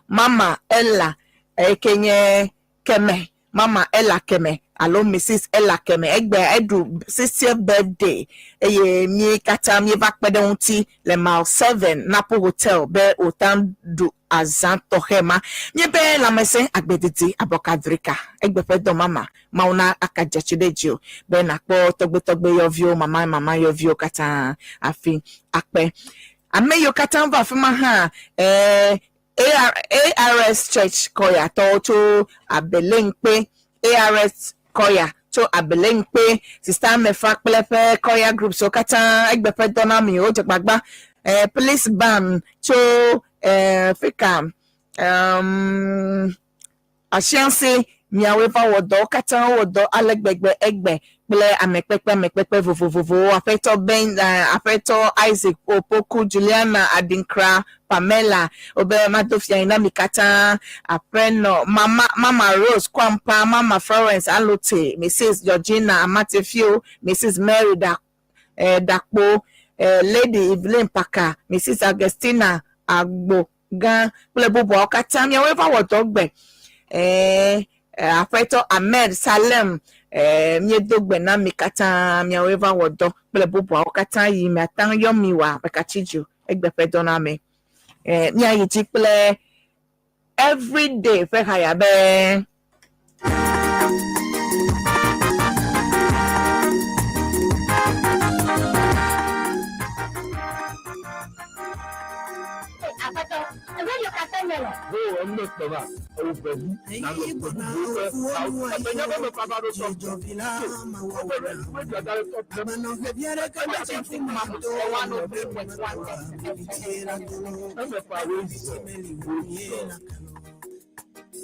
Mama Ella eke nye Keme, Mama Ella Keme alo Mrs Ella Keme. Egbe eɖu 60th birthday eye mí katã míeva kpe ɖe ŋuti le Mile 7 Napo Hotel be wòta ɖu azã tɔxɛ ma. Míebe lãmesẽ agbedidi abɔkadrika egbe ƒe dɔ mama Mawu na aka dzetsi ɖe dziwò be nàkpɔ tɔgbetɔgbe yɔviwo, mama mama yɔviwo katã hafi akpe. Ame yiwo katã va afi ma hã, eh, AR, ARS Church kɔyatɔwo tso Abelenkpe, ARS kɔya tso Abelenkpe, Sista Amefa kple eƒe kɔya groups wo katã egbe ƒe dɔ na mi wodze gbagba. Eh, Police Band tso eh, fika, um, Asianse, miawoe va wɔ dɔwo katã wowɔ dɔ ale gbegbe egbe kple amekpekpe amekpekpe vovovovowo, Aƒetɔ Ben, Aƒetɔ Isaac Opoku, Juliana Adinkra, Pamela, wobe mado fiayi na mi katã, Aƒenɔ, Mama, Mama Rose Kwampa, Mama Florence Alote, Mrs. Georgina Amatefio, Mrs. Mary Da, eh, Dakpo, eh, Lady Evelyn Paka, Mrs. Augustina Agbo, gã kple bubuawo katã miawoe va wɔ dɔ gbe. Ɛɛ, Aƒetɔ Ahmed Salem, ɛɛ, míedo gbe na mi katã miawoe va wɔ dɔ kple bubuawo katã yi miate ŋu yɔ mi wa mekatsi dzi o. Egbe ƒe dɔ na mi. Ɛɛ, míayi dzi kple everyday ƒe haya be.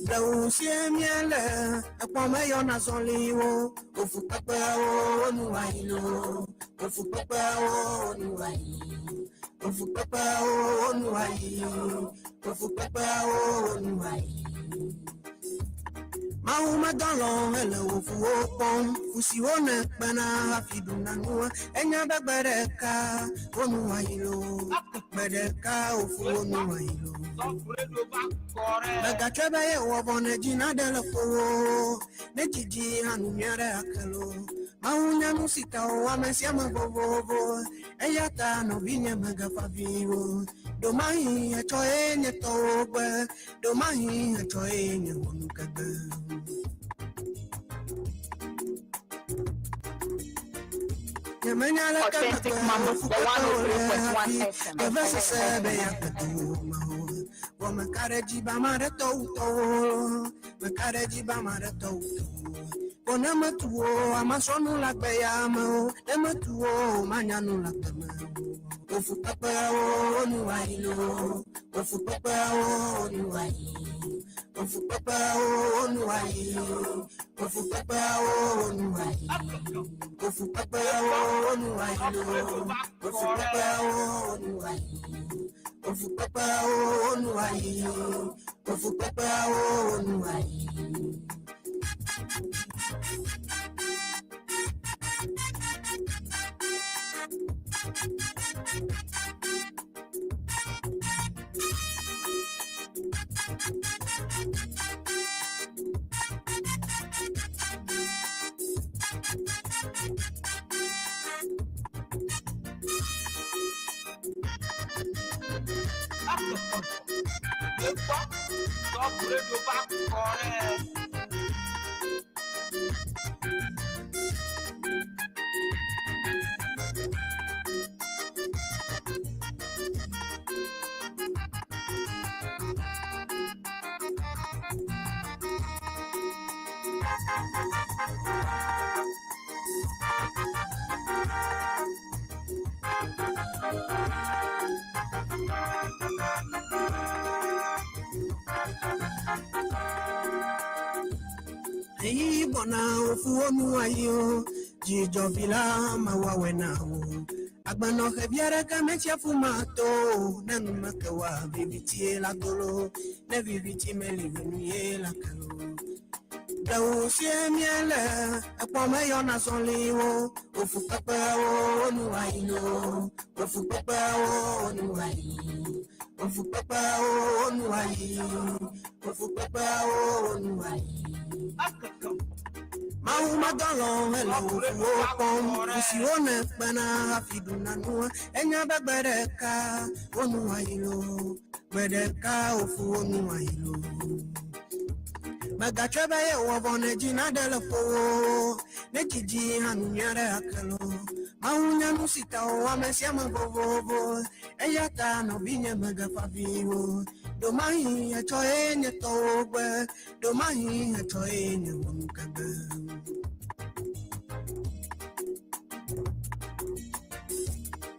Ɖewo sie míele ekpɔ meyɔna zɔliwo, ofukpekpewo nu ayi lo. Ofukpekpewo nu ayi. Ofukpekpewo nu ayi. Ofukpekpewo nu ayi. Mawu medɔlɔ hele wò fuwo kpɔm. Fu siwo nèkpena hafi ɖuna nua. Enya be gbe ɖeka wo nu ayi loo. Gbe ɖeka wò fuwo nu ayi loo. Mègatsɔe be yewɔ vɔ ne dzi naɖe le ƒowò. Ne dzidzi hã nu nyui aɖe ake loo. Mawu nya nu si ta wòwɔ ame sia ame vovovo. Eya ta nɔvinye mègafa avi o. Ɖomahi etsɔe nye tɔwò gbe. Ɖomahi etsɔe nye wò nukegbe. Nyemenya leke Authentic megbe Mama, wò the fukpekpewo le 103.1 hafi. FM. Vevesese be yeakpe dowòme o. Vɔ meka ɖe edzi be ame aɖe tɔ wu tɔwò. Meka ɖe edzi be ame aɖe tɔ wu tɔwò. Vɔ ne metu wo, ame srɔ̃ nu le agbe ya me o. Ne metu wo, manya nu le agbe me o. Ofukpekpewo nu ayi loo. Ofukpekpewo nu ayi. Ofukpekpewo nu ayi. Ofukpekpewo nu ayi. Ofukpekpewo nu ayi loo. Ofukpekpewo nu ayi. Ofukpekpewo nu ayi. Ofukpekpewo nu ayi. Eyi gbɔna ofuwo nu ayi o, dzidzɔvi la mawɔwɔe na wo. Agbenɔxevi aɖeke metsia fu ma to o, ne nu meke woa vivitie la do lo, ne viviti meli venuye la ke lo. Ɖewo sie míele, ekpɔ meyɔna zɔliwo, ofukpekpewo nu ayi lo, ofukpekpewo nu ayi, ofukpekpewo nu ayi, ofukpekpewo nu ayi. Mawu medɔlɔ hele wò fuwo kpɔm. Fu siwo nèkpena hafi ɖuna nua. Enya be gbe ɖeka wo nu ayi loo. Gbe ɖeka wò fuwo nu ayi loo. Mègatsɔe be yewɔ vɔ ne dzi naɖe le ƒowò. Ne dzidzi hã nu nyui aɖe ake loo. Mawu nya nu si ta wòwɔ ame sia ame vovovo. Eya ta nɔvinye mègafa avi o. Ɖomahi etsɔe nye tɔwò gbe. Ɖomahi etsɔe nye wò nukegbe.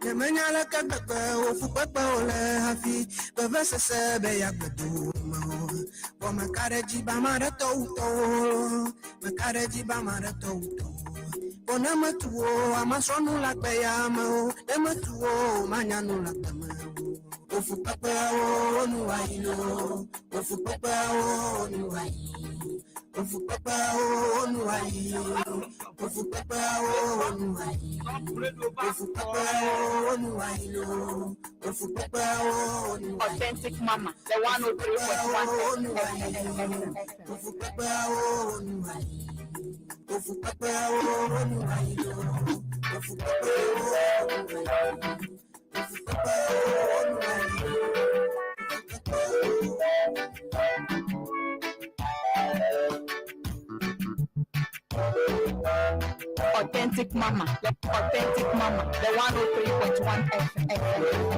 Nyemenya leke gbegbe wò fukpekpewo le hafi vevesese be yeagbe dowòme o. Vɔ meka ɖe edzi be ame aɖe tɔ wu tɔwò. Meka ɖe edzi be ame aɖe tɔ wu tɔwò. Vɔ ne metu wo, ame srɔ̃ nu le agbe ya me o. Ne metu wo, manya nu le agbe me o. Ofukpekpewo nu ayi loo. Ofukpekpewo nu ayi. Ofukpekpewo nu ayi. Ofukpekpewo nu ayi. Ofukpekpewo nu ayi loo. Ofukpekpewo nu ayi. Authentic Mama, the 103.1 FM. Ofukpekpewo nu ayi. Ofukpekpewo nu ayi loo. Ofukpekpewo nu ayi. Ofukpekpewo nu ayi. Authentic Mama, the Authentic Mama, the 103.1 FM.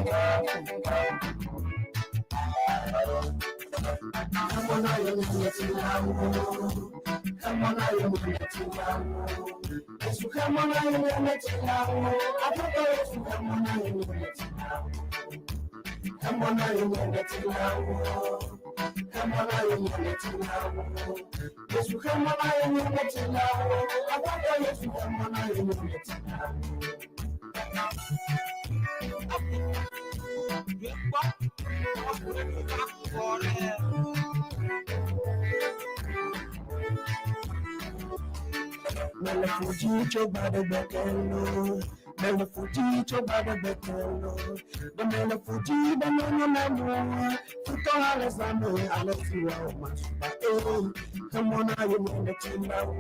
Mele ƒodzi tso gbaɖegbe ke loo. Mele ƒodzi tso gbaɖegbe ke loo. Ɖe mele ƒodzi be nyonyo nanyo. Futɔ ale zãme ale si woawɔ masuba ee. Hemɔ na yomemetilawo.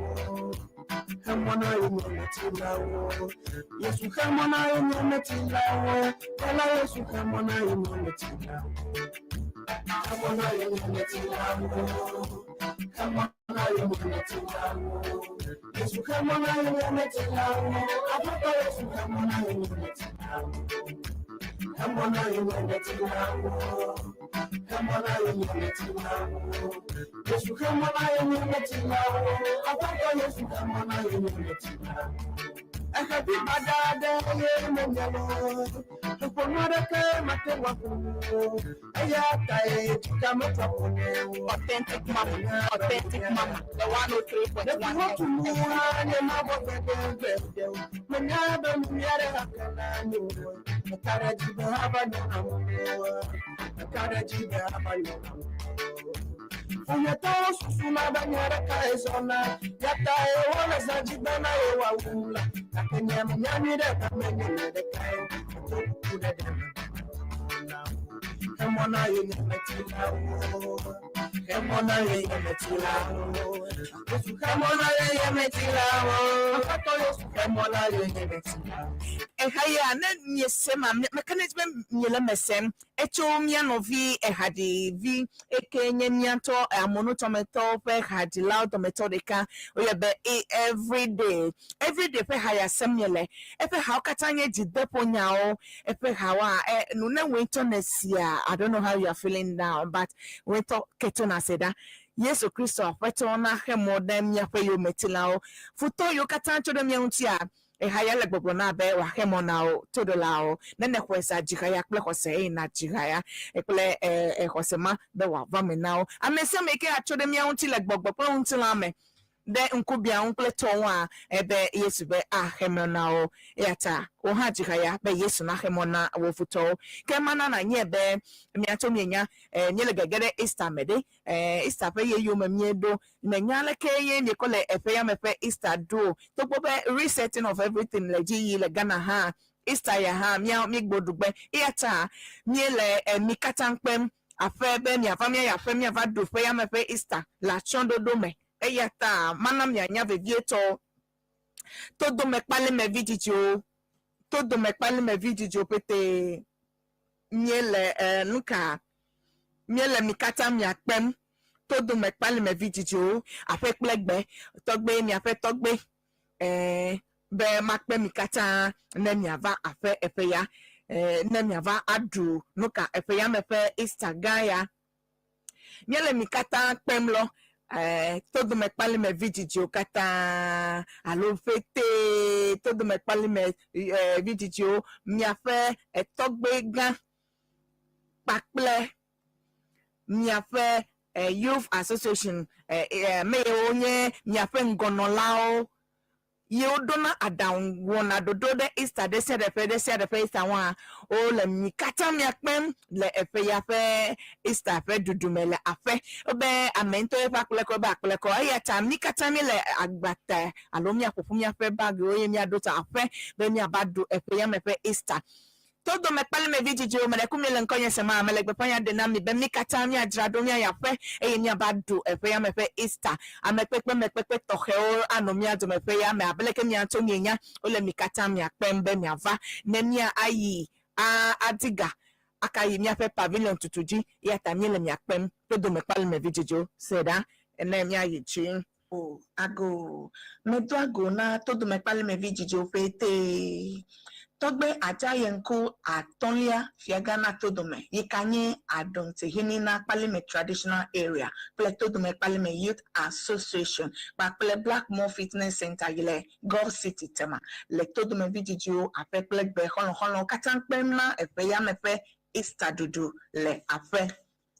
Hemɔ na yomemetilawo. Yesu hemɔ na yomemetilawo. Ela Yesu hemɔ na yomemetilawo. Hemɔ na yomemetilawo. Hemɔ na yomemetilawo. Yesu hemɔ na yomemetilawo. Aƒetɔ Yesu hemɔ na yomemetilawo. Hemɔ na yomemetilawo. Hemɔ na yomemetilawo. Yesu hemɔ na yomemetilawo. Aƒetɔ Yesu hemɔ na yomemetilawo. Exevi gbadza aɖe ye menye lo. Eƒonu aɖeke mate ŋu aƒo nu o. Eya tae dzika metrɔ ƒo nɛ o. Authentic Mama, Authentic Mama, the 103.1. Ɖeviwo tu nu hã nye mavɔ gbɛgbɛgbɛ o. Menya be nu nyui aɖe ake na nye o. Meka ɖe edzi be ava nyo nam o. Meka ɖe edzi be ava nyo nam o. Ƒometɔwo susuna be nye ɖekae zɔna. Ya tae wole zã dzi bena yewoawum la. Gake nye menya nyui ɖe be menye nye ɖekae o. Medo kuku ɖe ɖe me na wo. Hemɔ na yonyemetilawo. Hemɔ na yonyemetilawo. Yesu hemɔ na yonyemetilawo. Aƒetɔ Yesu hemɔ na yonyemetilawo. Eha ya ne miese ma meka ne be miele me sem etso mía nɔvi ehadzivi eke nye mía ŋutɔ amonutɔmetɔwo ƒe hadzilawo dometɔ ɖeka woyɔ be e everyday everyday ƒe ha ya sem miele eƒe hawo katã nye dzideƒonyawo eƒe hawoa e nu ne wòe ŋutɔ ne sia I don't know how you are feeling now but wòe ŋutɔ ke to na se ɖa Yesu Kristo aƒetɔ naxe mɔ ɖe míaƒe yometilawo futɔ yiwo katã tso ɖe mía ŋutia eha ya le gbɔgblɔ na be wòaxe mɔ na wo toɖolawo ne ne xɔe sa dziha ya kple xɔse eye na dziha ya kple e xɔse ma be wòava me na wo ame sia ame yi ke atso ɖe mía ŋuti le gbɔgbɔ kple ŋutilã me ɖe ŋkubia ŋu kple tɔwo ŋua ebe Yesu be axe mɔ na wo eya ta wo hã dziha ya be Yesu naxe mɔ na wo futɔwo ke mana nanye be miatso mienya e míele gege ɖe Easter me ɖe e Easter ƒe yeyiwo me míeɖo menya aleke ye miekɔ le eƒe ya me ƒe Easter ɖo togbɔ be resetting of everything le dzi yi le Ghana hã Easter ya hã mía míegbo ɖugbe eya ta míele e mi katã kpem aƒe be miava míayi aƒe míava ɖu ƒe ya me ƒe Easter le atsyɔ̃ɖoɖo me eya ta mana mianya vevietɔ todomekpalime vidzidziwo todomekpalime vidzidziwo pete míele e nu ka míele mi katã miakpem todomekpalime vidzidziwo aƒe kple gbe tɔgbe miaƒe tɔgbe e be makpe mi katã ne miava aƒe eƒe ya e ne miava aɖu nu ka eƒe ya me ƒe Easter gã ya míele mi katã kpem lɔ e todomekpalime vidzidziwo katã alo ƒete todomekpalime e vidzidziwo miaƒe etɔgbe gã kpakple miaƒe e youth association e e me yiwo nye miaƒe ŋgɔnɔlawo yewo ɖona aɖaŋu wɔna ɖoɖo ɖe Easter ɖe sia ɖe ƒe ɖe sia ɖe ƒe Easter ŋua wole mi katã miakpem le eƒe ya ƒe Easter ƒe ɖuɖu me le aƒe be ame ŋutɔ eƒe akplekɔ be akplekɔ eya ta mi katã mi le agbata alo miaƒoƒu miaƒe bagiwo eye miaɖo ta aƒe be miava ɖu eƒe ya me ƒe Easter todomekpalime vidzidziwo me ɖe ku mi le ŋkɔnye sema mele gbeƒã ya ɖe na mi be mi katã miadzra ɖo miayi aƒe eye miava ɖu eƒe ya me ƒe Easter amekpekpe mekpekpe tɔxɛwo anɔ mia dome ƒe ya me abe leke miatso mienya wole mi katã miakpem be miava ne mia ayi a adi ga aka yi miaƒe pavilion tutu dzi eya ta míele miakpem todomekpalime vidzidziwo se ɖa ene miayi dzi. O ago medo ago na todomekpalime vidzidziwo ƒete tɔgbe adzayeŋku atɔ̃lia fiagã todome yi ka nye Adontehene na Kpalime Traditional Area kple Todome Kpalime Youth Association kpakple Blackmore Fitness Center yi le Golf City tema le Todome vidzidziwo aƒe kple gbe xɔlɔxɔlɔwo katã kpem na eƒe yame ƒe Easter ɖuɖu le aƒe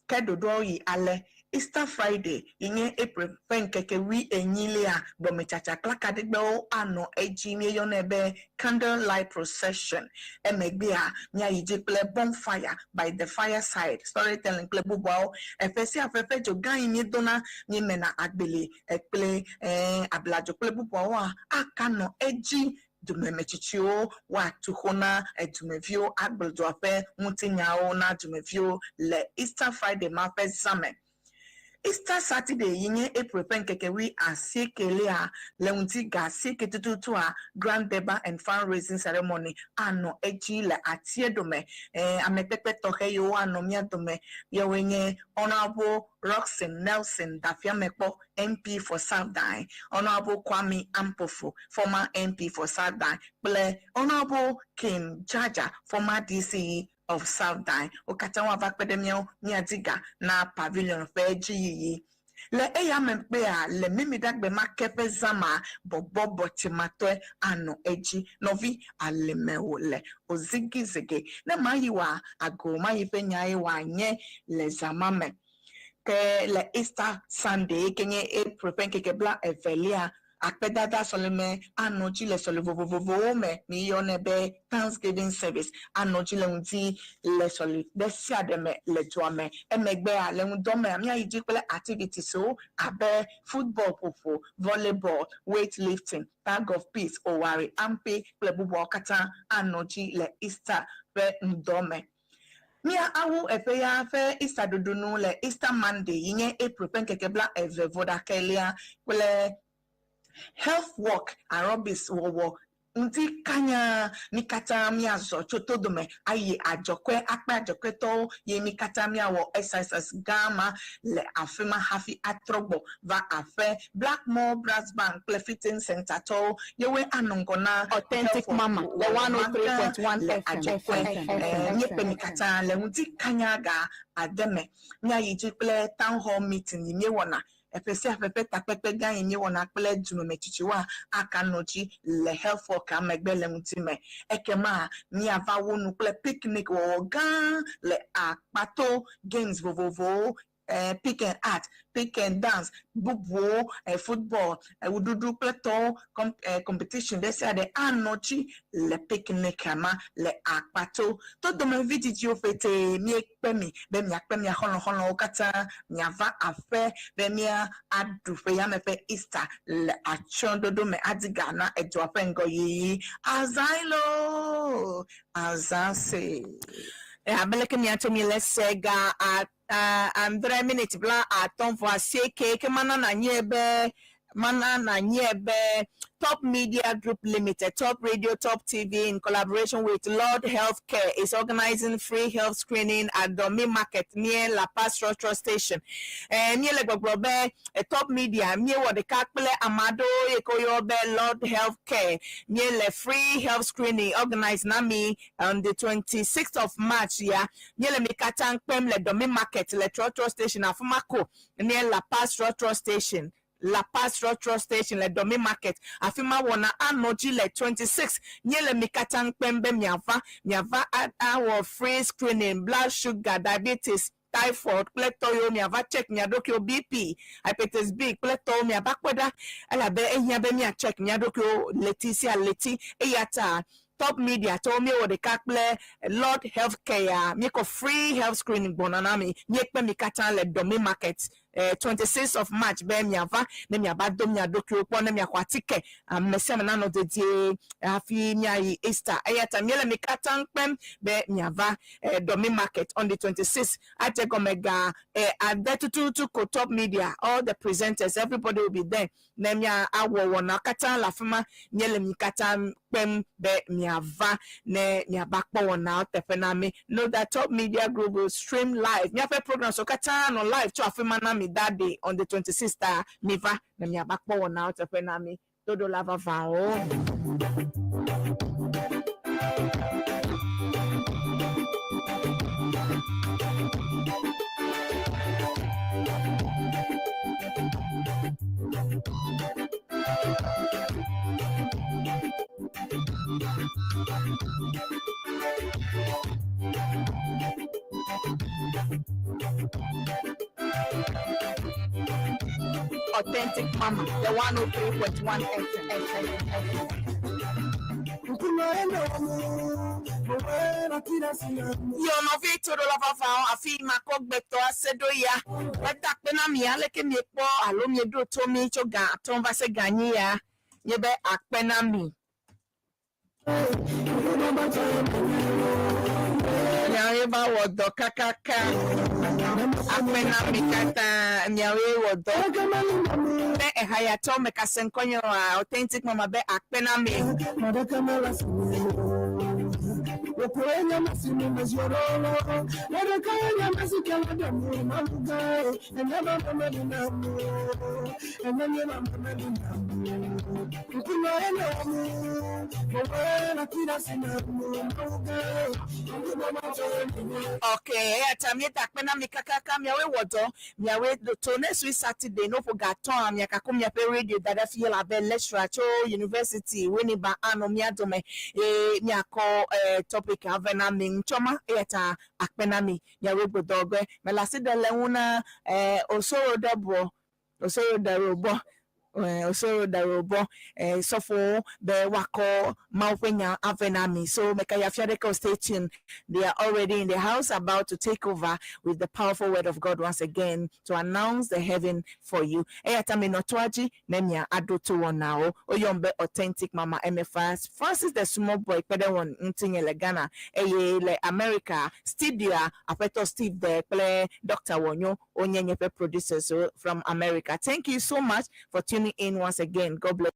ke ɖoɖoawo yi ale Easter Friday yi nye April ƒe ŋkeke wui enyilia, gbɔmetsatsa kple akaɖigbewo anɔ edzi míeyɔnɛ be Candle Light Procession. Emegbea, míayi dzi kple Bonfire by the Fireside, Storytelling kple bubuawo. Eƒe sia ƒe ƒe dzo gã yi míedona, míemena agbeli kple abladzo kple bubuawoa, aka nɔ edzi. Dumemetsitsiwo woatu xo na dumeviwo agblɔ dua ƒe ŋutinyawo na dumeviwo le Easter Friday ma ƒe zã me. Easter Saturday yi nye April ƒe ŋkeke wui asiekelia le ŋdi ga asieke tututua, Grand Durbar and Fundraising Ceremony anɔ edzi le atie dome. Amekpekpe tɔxɛ yiwo anɔ mía dome yewoe nye Honourable Rockson Nelson Dafeamekpor, MP for South Dayi, Honourable Kwame Ampofo, former MP for South Dayi kple Honourable King Jaja, former DCE of South Dayi. Wo katã woava kpe ɖe mía ŋu míadi ga na pavilion ƒe dziyiyi. Le eya megbea, le Mimiɖagbe ma ke ƒe zã ma, bɔbɔ bɔtsimatɔe anɔ edzi. Nɔvi, alime wòle ozigizigi. Ne mayi wa, ago mayi ƒe nyae wòanye le zã ma me. Ke le Easter Sunday ke nye April ƒe ŋkeke bla evelia, akpedada sɔleme anɔ dzi le sɔle vovovowo me. Míeyɔnɛ be Thanksgiving service anɔ dzi le ŋdi le sɔle ɖe sia ɖe me le dua me. Emegbea le ŋdɔ mea míayi dzi kple activitieswo abe football ƒoƒo, volleyball, weightlifting, tag of peace, oware, ampe kple bubuawo katã anɔ dzi le Easter ƒe ŋdɔ me. Mía awu eƒe ya ƒe Easter ɖuɖu nu le Easter Monday yi nye April ƒe ŋkeke bla eve vɔ ɖakelia kple health walk aerobics wɔwɔ ŋdi kanya mi katã míazɔ tso todome ayi adzɔkɔe akpe adzɔkɔetɔwo ye mi katã míawɔ exercise gã ma le afi ma hafi atrɔ gbɔ va aƒe. Blackmore Brass Band kple Fitting Center tɔwo yewoe anɔ ŋgɔ na Authentic Mama, the 103.1 le FM. adzɔkɔe. Míekpe mi katã le ŋdi kanya ga ade me. Míayi dzi kple town hall meeting yi míewɔna eƒe sia ƒe ƒe takpekpe gã yi míewɔna kple dumemetsitsiwoa aka nɔ dzi le health walk megbe le ŋuti me. Ekema míava wo nu kple picnic wɔwɔ gã le akpato games vovovowo, pick and art, pick and dance, bubuwo, football, wuɖuɖu kple tɔwo competition ɖe sia ɖe anɔ dzi le picnic ma le akpato. Todomevi dzidziwo ƒete míekpe mi be miakpe mia xɔlɔ̃xɔlɔ̃wo katã miava aƒe be mía aɖu ƒe yame ƒe Easter le atsyɔ̃ɖoɖo me adi ga na edua ƒe ŋgɔyiyi. Azã lo, azã se. Abe leke miatso mi le se ga andre minute bla atɔ̃ vɔ asieke ke mana na nye be mana na nye be Top Media Group Limited, Top Radio, Top TV, in collaboration with Lord Healthcare, is organizing free health screening at Domi Market near La Paz Trotro Station. Míele gbɔgblɔ be Top Media míewɔ ɖeka kple ame aɖewo yi ke woyɔ be Lord Healthcare. Míele free health screening organize na mi on the 26th of March ya. Míele mi katã kpem le Domi Market le Trotro Station afi ma ko near La Paz Trotro Station. La Paz Trotro Station le Domi Market afi ma wɔna anɔ dzi le 26. Míele mi katã kpem be miava miava awɔ free screening, blood sugar, diabetes, typhoid kple tɔyiwo miava check mia ɖokuiwo, BP, hepatitis B kple tɔwo miava kpɔe ɖa elabe ehiã be mia check mia ɖokuiwo leti sia leti. Eya ta Top Media tɔwo míewɔ ɖeka kple Lord Healthcare ya míekɔ free health screening gbɔna na mi. Míekpe mi katã le Domi Market 26 of March be miava ne miava do mia ɖokuiwo kpɔ ne miaxɔ atike ame sia ame nanɔ dedie hafi miayi Easter. Eya ta míele mi katã kpem be miava Domi Market on the 26 adze gɔme ga ade tututu ko. Top Media, all the presenters, everybody will be there ne mia awɔ wɔna katã le afi ma. Míele mi katã kpem be miava ne miava kpɔ wɔnawo teƒe na mi. Know that Top Media Group will stream live míaƒe programs wo katã nɔ live tso afi ma na mi that day on the 26th ta miva ne miava kpɔ wɔnawo teƒe na mi toɖola vavawo. Authentic Mama, the 103.1 FM. Yo nɔvi toɖola vavãwo afi makɔ gbetɔ ase ɖo ya. Meda akpe na mi aleke miekpɔ alo mieɖo to mi tso ga atɔ̃ va se ga enyi ya. Nye be akpe na mi. Miawoe va wɔ dɔ kakaka. Akpe na mi katã miawoe wɔ dɔ. Be ehayatɔ mekase ŋkɔnye oa, Authentic Mama be akpe na mi. Ok, eya ta míeda akpe na mi kakaka, miawoe wɔ dɔ, miawoe ɖo to. Next week Saturday, ne woƒo ga atɔ̃a, miagakɔ miaƒe radio da ɖe afi elabe lecturer tso University Winneba anɔ mía dome ye míakɔ eh, topic ave na mi ŋutsɔ ma. Eya ta akpe na mi, miawoe gbodɔ be mele asi ɖe le ŋu na eh, Osoro Deboɔ, Osoro Derobɔ. Osoro Darobɔ, sɔfowo be woakɔ Mawu ƒe nya ave na mi. So meka ya fia ɖeke o, stay tuned. They are already in the house about to take over with the powerful word of God once again to announce the heaven for you. Eya ta minɔ toa dzi ne mia aɖo to wɔnawo. Woyɔm be Authentic Mama Emefa Francis the Small Boy kpe ɖe wɔn ŋutinye le Ghana eye le America studioa Aƒetɔ Steve De kple Doctor Wɔnyo wonye nye ƒe producers from America. Thank you so much for tuning in once again. God bless.